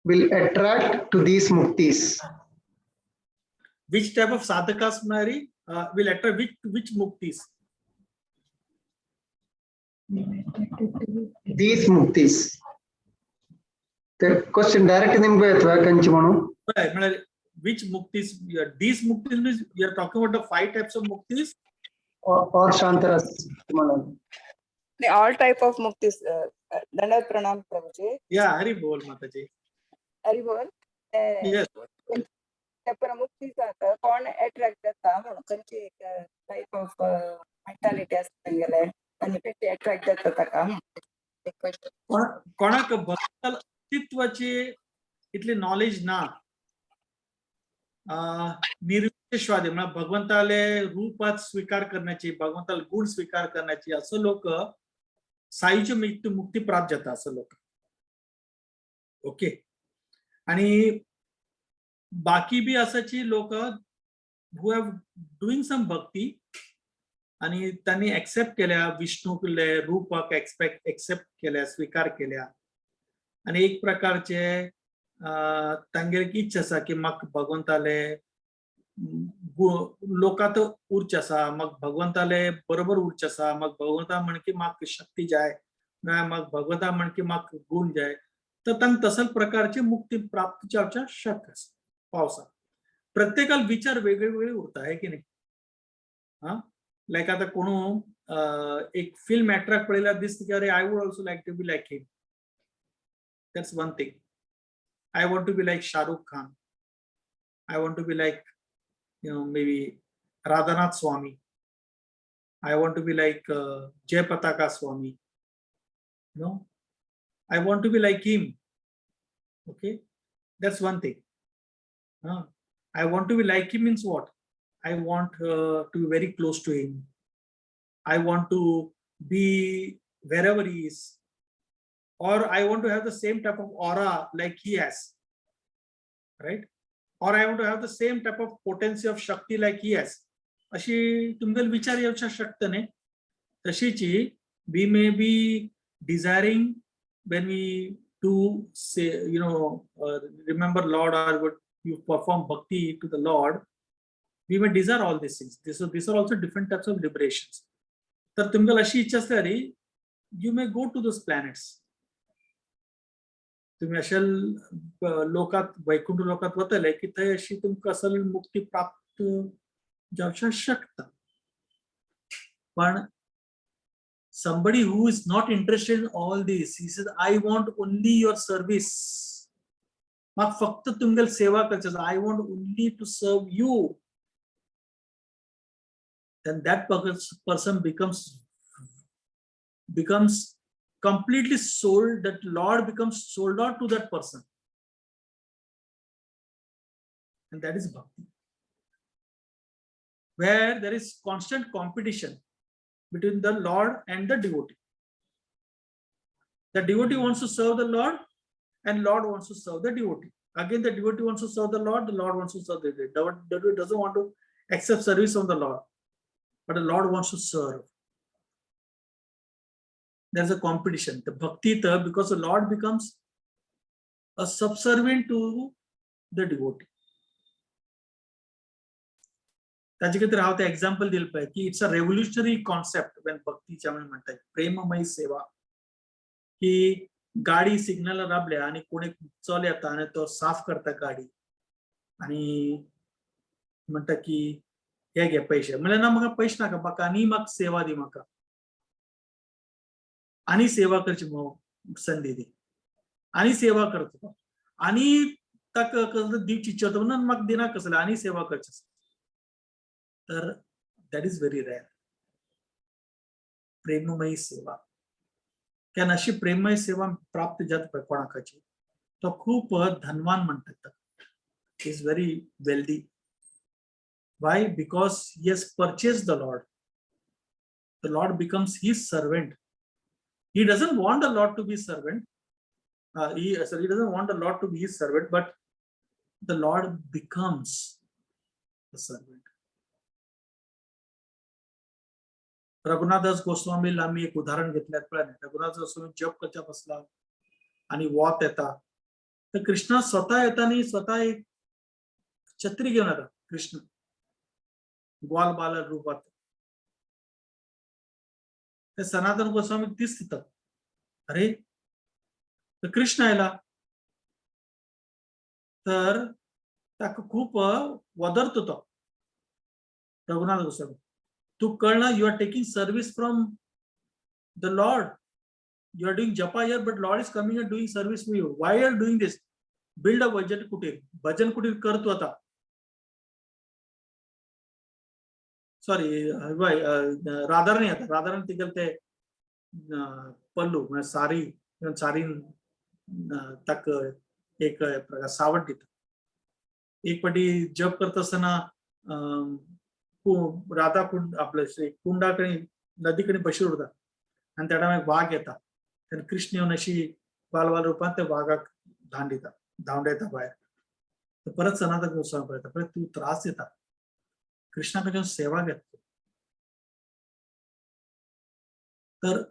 will attract to these muktis? Which type of sadhakas, Mary, will attract which muktis? These muktis. The question direct ನಿಮ್ಗೆ ಅಥವಾ ಕಂಚಿ म्हणून. हय, म्हळ्यार which muktis? These muktis means you are talking about the five types of muktis? Or Shantaras म्हणून. All type of muktis. दंडवत प्रणाम प्रभुजी. Yeah, Hari बोल माताजी. हरी बोल. Yes. त्या मुक्ती जाता कोण अट्रॅक्ट जाता म्हणून खंयची एक टायप ऑफ मेंटालिटी आसता तेंगेले आनी ते अट्रॅक्ट जाता ताका म्हणून एक क्वेश्चन. कोणाक भक्ताल अस्तित्वाची इतली नॉलेज ना, निर्विशेषवादी म्हळ्यार भगवंताले रूपात स्वीकार करण्याची, भगवंताले गुण स्वीकार करण्याची, असं लोक सायुज्य मुक्ती मुक्ती प्राप्त जाता असं लोक. ओके, आणि बाकी बी असाची लोक who have doing some भक्ती आणि त्यांनी एक्सेप्ट केल्या विष्णूले रूपाक एक्सपेक्ट एक्सेप्ट केल्या, स्वीकार केल्या आणि एक प्रकारचे तांगेर एक इच्छा आसा की म्हाका भगवंताले लोकांत उरचें आसा, म्हाका भगवंताले बरोबर उरचें आसा, म्हाका भगवंता म्हण की म्हाका शक्ती जाय, ना म्हाका भगवंता म्हण की म्हाका गुण जाय, तर तांकां तसल्या प्रकारची मुक्ती प्राप्त जावच्या शक्य आसा पावसा. प्रत्येकाला विचार वेगळे वेगळे उरता आहे की नाही? हा, लायक आता कोणू एक फिल्म अट्रॅक्ट पळयल्यार दिसता की अरे, I would also like to be like him. That's one thing. I want to be like Shahrukh Khan. I want to be like maybe Radhanath Swami. I want to be like Jayapataka Swami. I want to be like him. Okay, that's one thing. I want to be like him means what? I want to be very close to him. I want to be wherever he is. Or I want to have the same type of aura like he has, right? Or I want to have the same type of potency of Shakti like he has. अशी तुमगेले विचार येवच्या शकत न्ही. तशीची we may be Desiring when we do say, you know, remember Lord or what you perform bhakti to the Lord, we may desire all these things. These are also different types of liberations. तर तुमकां अशी इच्छा आसल्यार you may go to those planets. तुम्ही अशा लोकात, वैकुंठ लोकात वतले की थंय अशी तुमकां असल मुक्ती प्राप्त जावंक शकता. पण somebody who is not interested in all this, he says, I want only your service. म्हाका फक्त तुमगेल सेवा करची आसा. I want only to serve you. Then that person becomes completely sold, that Lord becomes sold out to that person. And that is bhakti. Where there is constant competition between the Lord and the devotee. The devotee wants to serve the Lord and Lord wants to serve the devotee. Again, the devotee wants to serve the Lord, the Lord wants to serve the devotee. The devotee doesn't want to accept service from the Lord, but the Lord wants to serve. There's a competition. The bhakti, because the Lord becomes a subservient to the devotee. ताजे खातीर हांव तें example दिलें पळय की it's a revolutionary concept when भक्तीच्या म्हणटात प्रेममयी सेवा, की गाडी सिग्नल राबल्या आनी कोणी चल येता आनी तो साफ करता गाडी आनी म्हणटा की हे घे पयशे, म्हणल्यार ना म्हाका पयशे नाका, म्हाका आनी म्हाका सेवा दी, म्हाका आनी सेवा करची संदी दी, आनी सेवा करता आनी ताका कसलो दिवची इच्छा जाता म्हणून म्हाका दिना कसले आनी सेवा करची. तर that is very rare. प्रेममयी सेवा केन्ना अशी प्रेममयी सेवा प्राप्त जाता पळय कोणाकाची, तो खूप धनवान म्हणटात, is very wealthy. Why? Because he has purchase the Lord. The Lord becomes his servant. He doesn't want the Lord to be servant. He doesn't want the Lord to be his servant, but the Lord becomes the servant. Raghunathdas गोस्वामीला आम्ही एक उदाहरण घेतल्यात पळय, रघुनाथ गोस्वामी जप करच्या बसला आणि वॉत येता, तर कृष्णा स्वतः येता आणि स्वतः एक छत्री घेऊन येता, कृष्ण ग्वाल बाल रूपात. ते सनातन गोस्वामी तीच तिथं, अरे तर कृष्ण आयला, तर ताका खूप वदरतो तो रघुनाथ गोस्वामी, तू कळना, you are taking service from the Lord, you are doing japa here, but Lord is coming and doing service for you. Why are doing this? Build a bhajan kutir, bhajan kutir कर तू आता. Sorry, Radharani आता, राधारणी तिगेले ते पल्लू म्हणजे सारी, सारी ताका एक प्रकार सावट दिता. एक पाटी जप करता आसतना राधा कुंड आपले कुंडाकडे नदीकडे बशीर उरता आनी त्या टायमार वाघ येता, तेन्ना कृष्ण येवन अशी बालबाल रुपान त्या वाघाक धांड दिता, धांवडायता भायर. तर परत सनातन गोस्वामी पळयता, परत तूं त्रास दिता, कृष्णा कडच्यान सेवा घेता. तर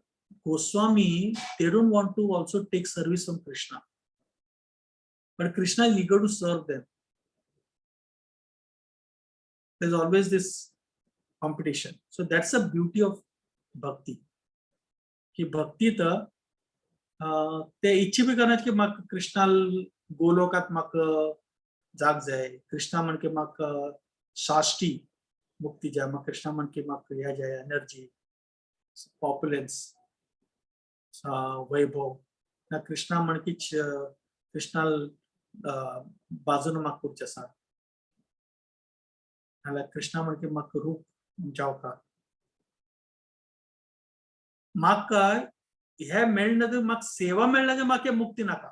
Goswami, they don't want to also take service from Krishna, but Krishna is eager to serve them. There's always this competition. So that's the beauty of bhakti. की भक्ती तर ते इच्छा बी करनात की म्हाका कृष्णा गोलोकात म्हाका जाग जाय, कृष्णा म्हण की म्हाका साश्टी मुक्ती जाय, म्हाका कृष्णा म्हण की म्हाका ह्या जाय एनर्जी, पॉप्युलन्स, वैभव, ना कृष्णा म्हण की कृष्णा बाजून म्हाका उरचें आसा, नाल्यार कृष्णा म्हण की म्हाका रूप जावका, म्हाका हे मेळना तर म्हाका सेवा मेळना तर म्हाका मुक्ती नाका,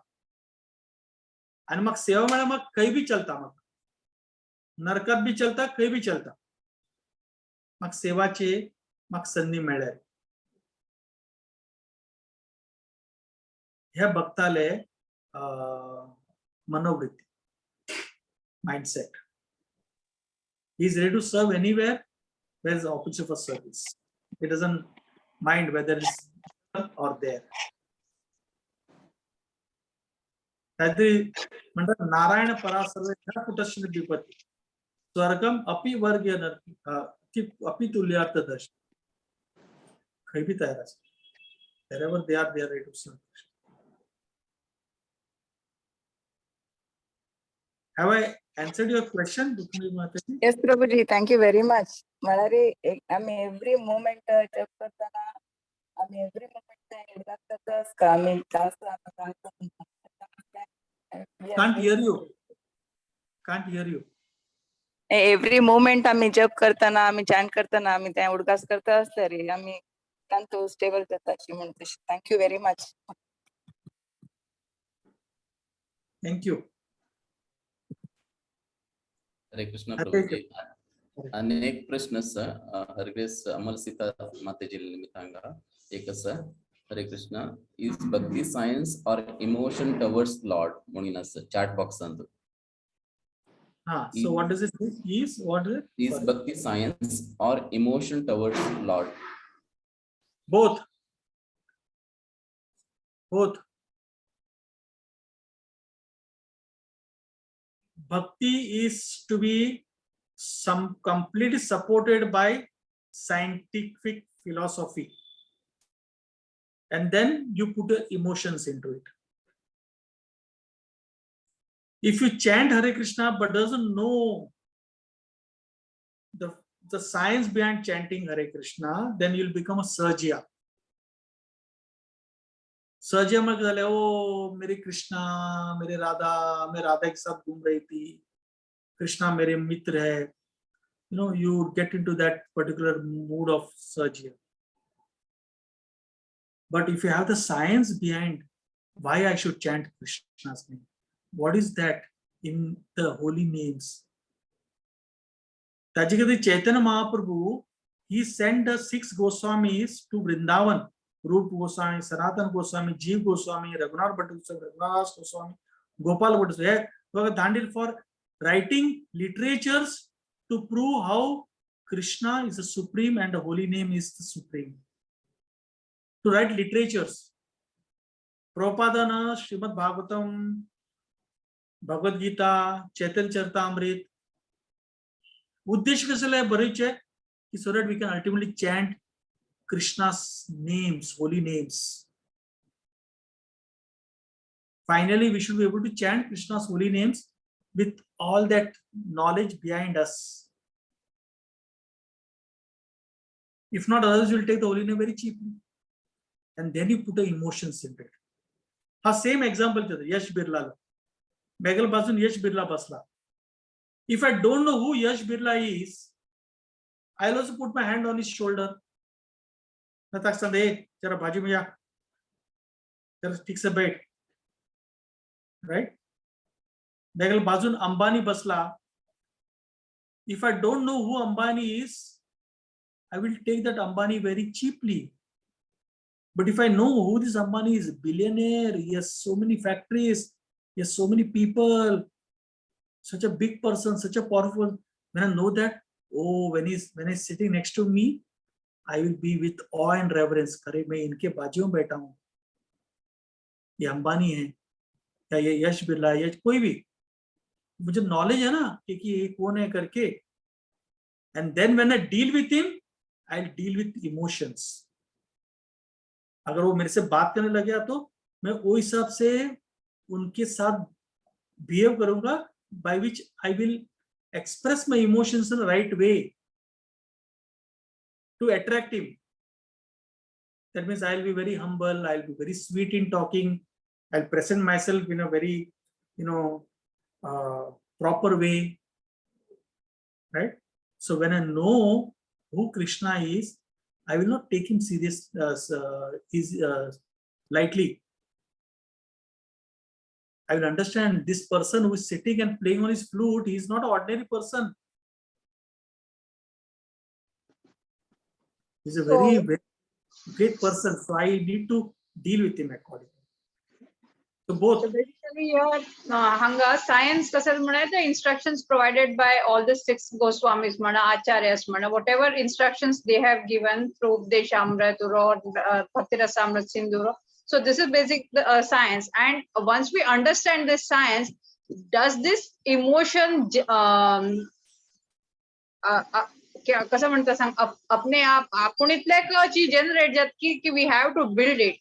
आनी म्हाका सेवा मेळ्ळ्यार म्हाका खंय बी चलता, म्हाका नरकात बी चलता, खंय बी चलता, म्हाका सेवाची म्हाका संदी मेळ्ळ्यार. हे भक्ताले मनोवृत्ती, mindset. He is ready to serve anywhere where is opportunity for service. He doesn't mind whether it's or there. काहीतरी म्हणतात, नारायण परासर्वे न कुटश्चन विपत्ती स्वर्गम अपि वर्ग्य अपि तुल्यार्थ दर्श. खंय बी तयार आसा, wherever they are, they are ready to serve Krishna. Have I answered your question, Rukmini Mataji? Yes Prabhuji, thank you very much. म्हळ्यार आमी एवरी मुमेंट जप करतना आमी एवरी मुमेंट लागताच का आमी जास्त. Can't hear you. Can't hear you. Every moment आमी जप करतना, आमी चॅन्ट करतना, आमी ते उडगास करता आसले रे, आमी तांतू स्टेबल जाता अशी म्हणून तशी. Thank you very much. Thank you. Hare Krishna Hare Prabhuji. अनेक प्रश्न आसा. हरग्रेस अमल सीता मातेजी निमित्तांगा एक आसा. हरे Krishna, is bhakti science or emotion towards Lord म्हणून आसा chat बॉक्सांत. Ha, so what does it mean? Is what is it? Is Sorry. Bhakti science or emotion towards Lord? Both. Both. Bhakti is to be some completely supported by scientific philosophy. And then you put the emotions into it. If you chant Hare Krishna but doesn't know the science behind chanting Hare Krishna, then you'll become a Sahajiya. Sahajiya में झाले, ओ मेरे कृष्णा, मेरे राधा, मैं Radha K साथ घूम रही थी, कृष्णा मेरे मित्र है. You get into that particular mood of Sahajiya. But if you have the science behind why I should chant Krishna's name, what is that in the holy names? ताजे खातीर Chaitanya Mahaprabhu, he sent the 6 Goswamis to Vrindavan. Rup Goswami, Sanatan Goswami, Jeev Goswami, Raghunath Bhatt Goswami, Raghunath Goswami, Gopal Bhatt Goswami, Dandil for writing literatures to prove how Krishna is the supreme and the holy name is the supreme. To write literatures. Prabhupada Srimad Bhagavatam, Bhagavad Gita, Chaitanya Charitamrita. उद्देश्य कसले बरेच आहे की so that we can ultimately chant Krishna's names, holy names. Finally, we should be able to chant Krishna's holy names with all that knowledge behind us. If not, others will take the holy name very cheaply. And then you put the emotions into it. हा same example देतो यश बिर्ला. मेगल बाजून यश बिर्ला बसला. If I don't know who Yash Birla is, I'll also put my hand on his shoulder. मैं ताका सांगता, ए जरा बाजू में जा, जरा ठीक से बैठ, राइट? मेगल बाजून अंबानी बसला. If I don't know who Ambani is, I will take that Ambani very cheaply. But if I know who this Ambani is, billionaire, he has so many factories, he has so many people, such a big person, such a powerful. When I know that, oh, when he's sitting next to me, I will be with awe and reverence. अरे मैं इनके बाजू में बैठा हूँ, ये अंबानी है या ये यश बिरला है या कोई भी, मुझे नॉलेज है ना कि ये कौन है करके. And then when I deal with him, I deal with emotions. अगर वो मेरे से बात करने लग गया तो मैं वो हिसाब से उनके साथ बिहेव करूंगा, by which I will express my emotions in the right way to attract him. That means I'll be very humble, I'll be very sweet in talking, I'll present myself in a very proper way, right? So when I know who Krishna is, I will not take him serious, lightly. I will understand this person who is sitting and playing on his flute, he is not an ordinary person. He's a very, very great person. So I need to deal with him accordingly. So both. So basically here, hanga science कसं म्हणाय the instructions provided by all the six Goswamis म्हणा, acharyas म्हणा, whatever instructions they have given through Updeshamrit or Bhakti Rasamrit Sindhuro. So this is basic science. And once we understand this science, does this emotion कसं म्हणता सांग, अपने आप आपण इतले ची जनरेट जात की we have to build it,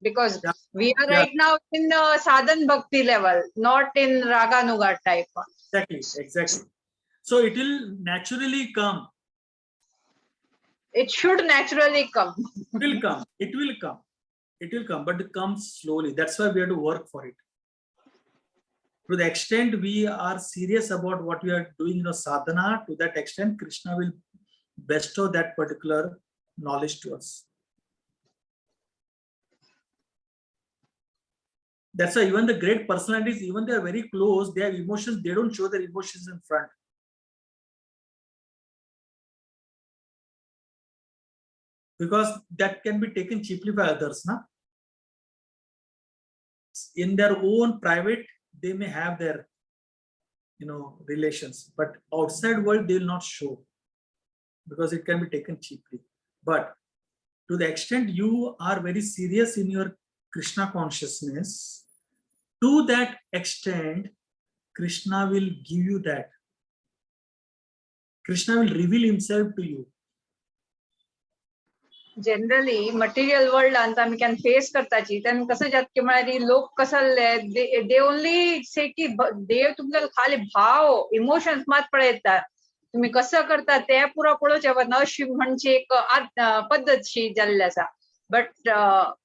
because we are right now in sadhan bhakti level, not in raganuga type. Exactly. So it will naturally come. It should naturally come. It will come. It will come. It will come, but it comes slowly. That's why we have to work for it. To the extent we are serious about what we are doing in our sadhana, to that extent Krishna will bestow that particular knowledge to us. That's why even the great personalities, even they are very close, they have emotions, they don't show their emotions in front. Because that can be taken cheaply by others, na? In their own private, they may have their, relations, but outside world, they will not show because it can be taken cheaply. But to the extent you are very serious in your Krishna consciousness, to that extent, Krishna will give you that. Krishna will reveal himself to you. Generally, material world अंत आमी can face करताची, तेन्ना कसं जात की म्हळ्यार लोक कसले, they only say की देव तुमकां खाली भाव, इमोशन्स मात पळयता, तुम्ही कसं करता ते पुरो पळोवचें वतना अशी म्हणजे एक पद्दतशी जाल्ली आसा. But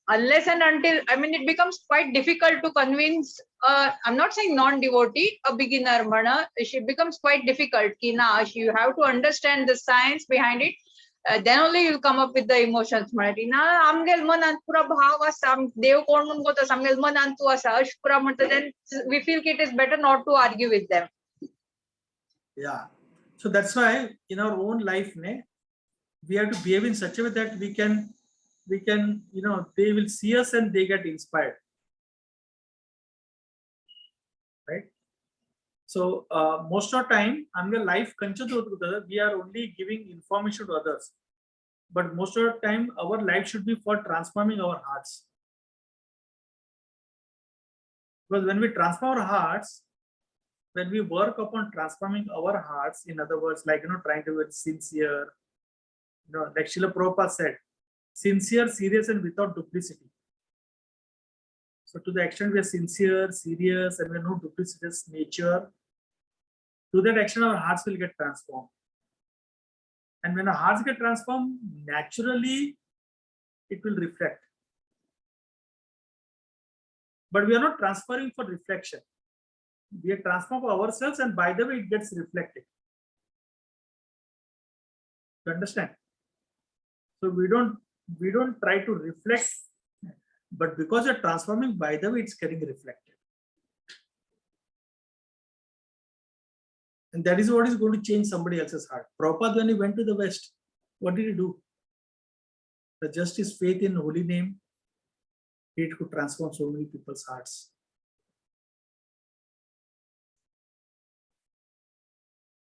unless and until, I mean, it becomes quite difficult to convince, I'm not saying non-devotee, a beginner म्हणा, it becomes quite difficult की ना, you have to understand the science behind it. Then only you'll come up with the emotions. म्हळ्यार ना आमगेल मनांत पुरा भाव आसा, देव कोण म्हूण कोता, आमगेल मनांत तूं आसा अशें पुरा म्हणटा, then we feel it is better not to argue with them. Yeah. So that's why in our own life, ne, we have to behave in such a way that we can, they will see us and they get inspired. Right? So most of the time, our life, we are only giving information to others. But most of the time, our life should be for transforming our hearts. Because when we transform our hearts, when we work upon transforming our hearts, in other words, trying to be sincere, like Srila Prabhupada said, sincere, serious, and without duplicity. So to the extent we are sincere, serious, and we have no duplicitous nature, to that extent our hearts will get transformed. And when our hearts get transformed, naturally, it will reflect. But we are not transferring for reflection. We are transformed for ourselves, and by the way, it gets reflected. You understand? So we don't try to reflect, but because you're transforming, by the way, it's getting reflected. And that is what is going to change somebody else's heart. Prabhupada, when he went to the West, what did he do? The just his faith in holy name, it could transform so many people's hearts.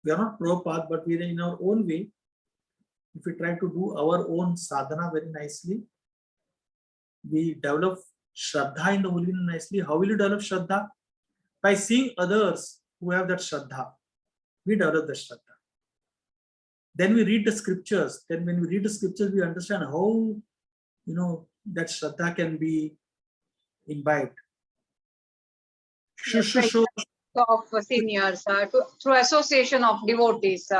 We are not Prabhupada, but we are in our own way. If we try to do our own sadhana very nicely, we develop shraddha in the holy name nicely. How will you develop shraddha? By seeing others who have that shraddha. We develop the shraddha. Then we read the scriptures. Then when we read the scriptures, we understand how, that shraddha can be imbibed. Yes, right. Of seniors, through association of devotees.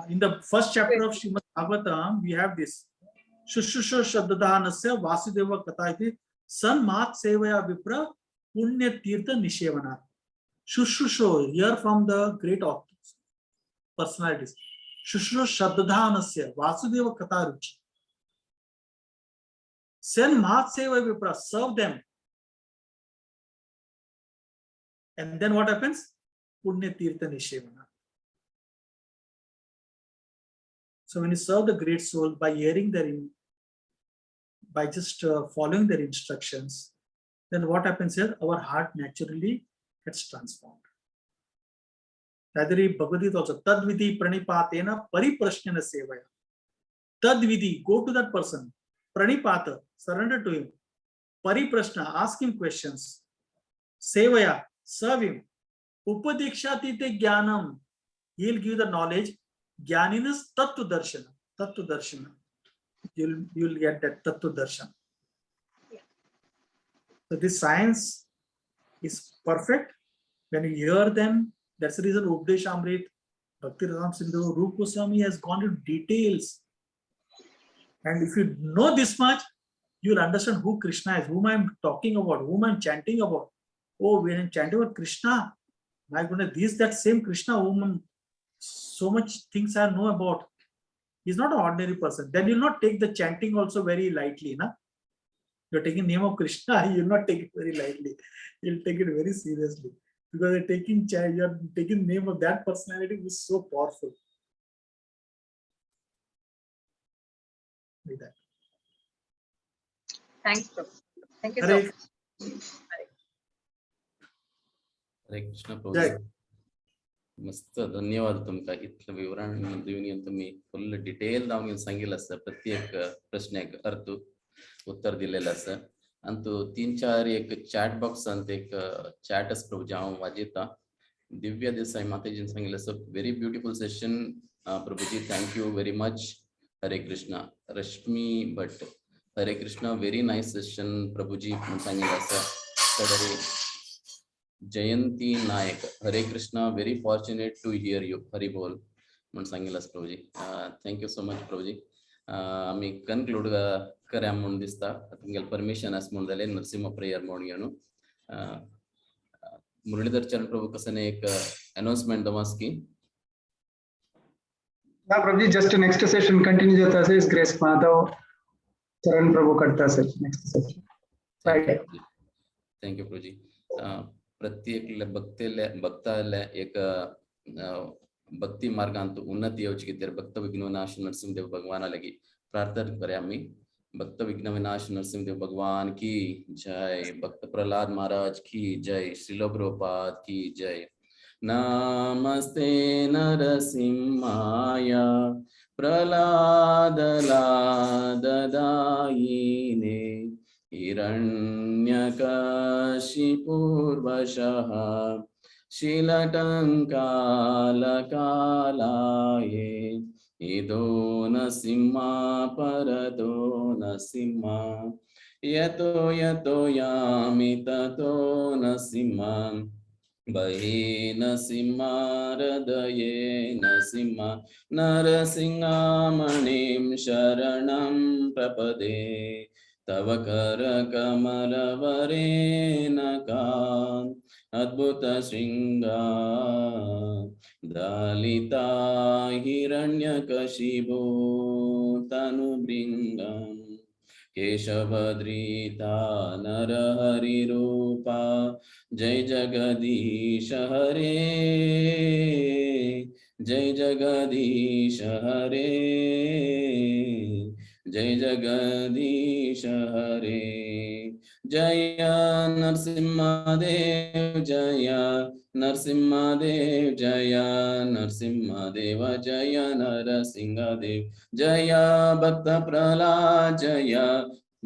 In the first chapter of Srimad Bhagavatam, we have this. Shushusha Shraddhanasya Vasudeva Katha iti San Mahat Sevaya Vipra Punya Tirtha Nishevana. Shushusho, hear from the great authors, personalities. Shushusho Shraddhanasya Vasudeva Katha Ruchi. San Mahat Sevaya Vipra, serve them. And then what happens? Punya Tirtha Nishevana. So when you serve the great soul by hearing their, by just following their instructions, Then what happens here? Our heart naturally gets transformed. Tadri Bhagavad Gita also, tadvidhi pranipatena pariprashnena sevaya. Tadvidhi, go to that person. Pranipata, surrender to him. Pariprashna, ask him questions. Sevaya, serve him. Upadikshati te jnanam, he'll give the knowledge. Jnaninas tattva darshana, tattva darshana. You'll get that tattva darshan. So this science is perfect. When you hear them, that's the reason Updesh Amrit, Bhakti Ram Sindhu, Rup Goswami has gone into details. And if you know this much, you'll understand who Krishna is, whom I'm talking about, whom I'm chanting about. Oh, when I'm chanting about Krishna, my goodness, this that same Krishna whom I'm, so much things I know about. He's not an ordinary person. Then you'll not take the chanting also very lightly, na? You're taking name of Krishna, you'll not take it very lightly. You'll take it very seriously. Because you're taking name of that personality who is so powerful. Like that. Thanks, Prabhu. Thank you so Hare much. Hare Krishna Jai. Prabhu. मस्त धन्यवाद तुमका इतलं विवरण दिवन तुम्ही फुल detail जावन सांगितलं आसा प्रत्येक प्रश्नाक अर्थ उत्तर दिलेलं आसा. आनी तूं 3-4 एक चॅट बॉक्सांत एक चॅट आसा प्रभुजी, हांव वाजयता. दिव्या देसाई माताजीन सांगिल्लें आसा, very beautiful session Prabhuji, thank you very much. Hare Krishna. Rashmi Bhat, Hare Krishna, very nice session Prabhuji म्हणून सांगिल्लें आसा. तर Jayanti Nayak, Hare Krishna, very fortunate to hear you, Hari बोल म्हणून सांगिल्लें आसा प्रभुजी. Thank you so much Prabhuji. आमी conclude करया म्हणून दिसता. तुमगेलें परमिशन आसा म्हणून जालें नरसिंह प्रेयर म्हणून घेवन मुरलीधर चरण प्रभू कसं एक अनाउन्समेंट दवास की. ना Prabhuji, just next session continue जाता आसा. His grace Madhav Charan Prabhu करता आसा next session. Thank you Prabhuji. प्रत्येक भक्तेले भक्ताले एक भक्ती मार्गांत उन्नती येवची खातीर भक्त विघ्न विनाश नरसिंहदेव भगवाना लागी प्रार्थना करया आमी. भक्त विघ्न विनाश नरसिंहदेव भगवान की जय, भक्त प्रहलाद महाराज की जय, श्रील प्रभुपाद की जय. नमस्ते नरसिंहाय प्रहलाद लाददायिने हिरण्यकशिपूर्वशः शिलटङ्कालकालाये इदो नसिंहा परतो नसिंहा यतो यतो यामि ततो नसिंहा बहि नसिंहा हृदये नसिंहा नरसिंहामणिं शरणं प्रपदे तव करकमलवरेण कान् अद्भुत शृंगा दलिता हिरण्यकशिबो तनुभृङ्गं केशवद्रीता नरहरिरूपा जय जगदीश हरे, जय जगदीश हरे, जय जगदीश हरे. जय नरसिंहदेव जय नरसिंहदेव जय नरसिंहदेव जय नरसिंहदेव जय भक्त प्रहलाद जय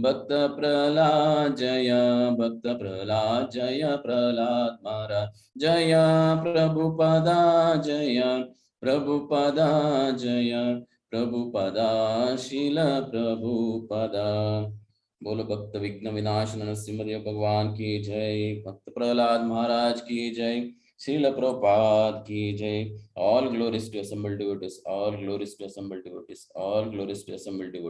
भक्त प्रहलाद जय भक्त प्रहलाद जय प्रहलाद महाराज जय प्रभुपदा जय प्रभुपदा जय प्रभुपदा शिल प्रभुपदा. बोलो भक्त विघ्न विनाश नरसिंहदेव भगवान की जय, भक्त प्रहलाद महाराज की जय, श्रील प्रभुपाद की जय. All glories to assembled devotees, all glories to assembled devotees, all glories to assembled devotees.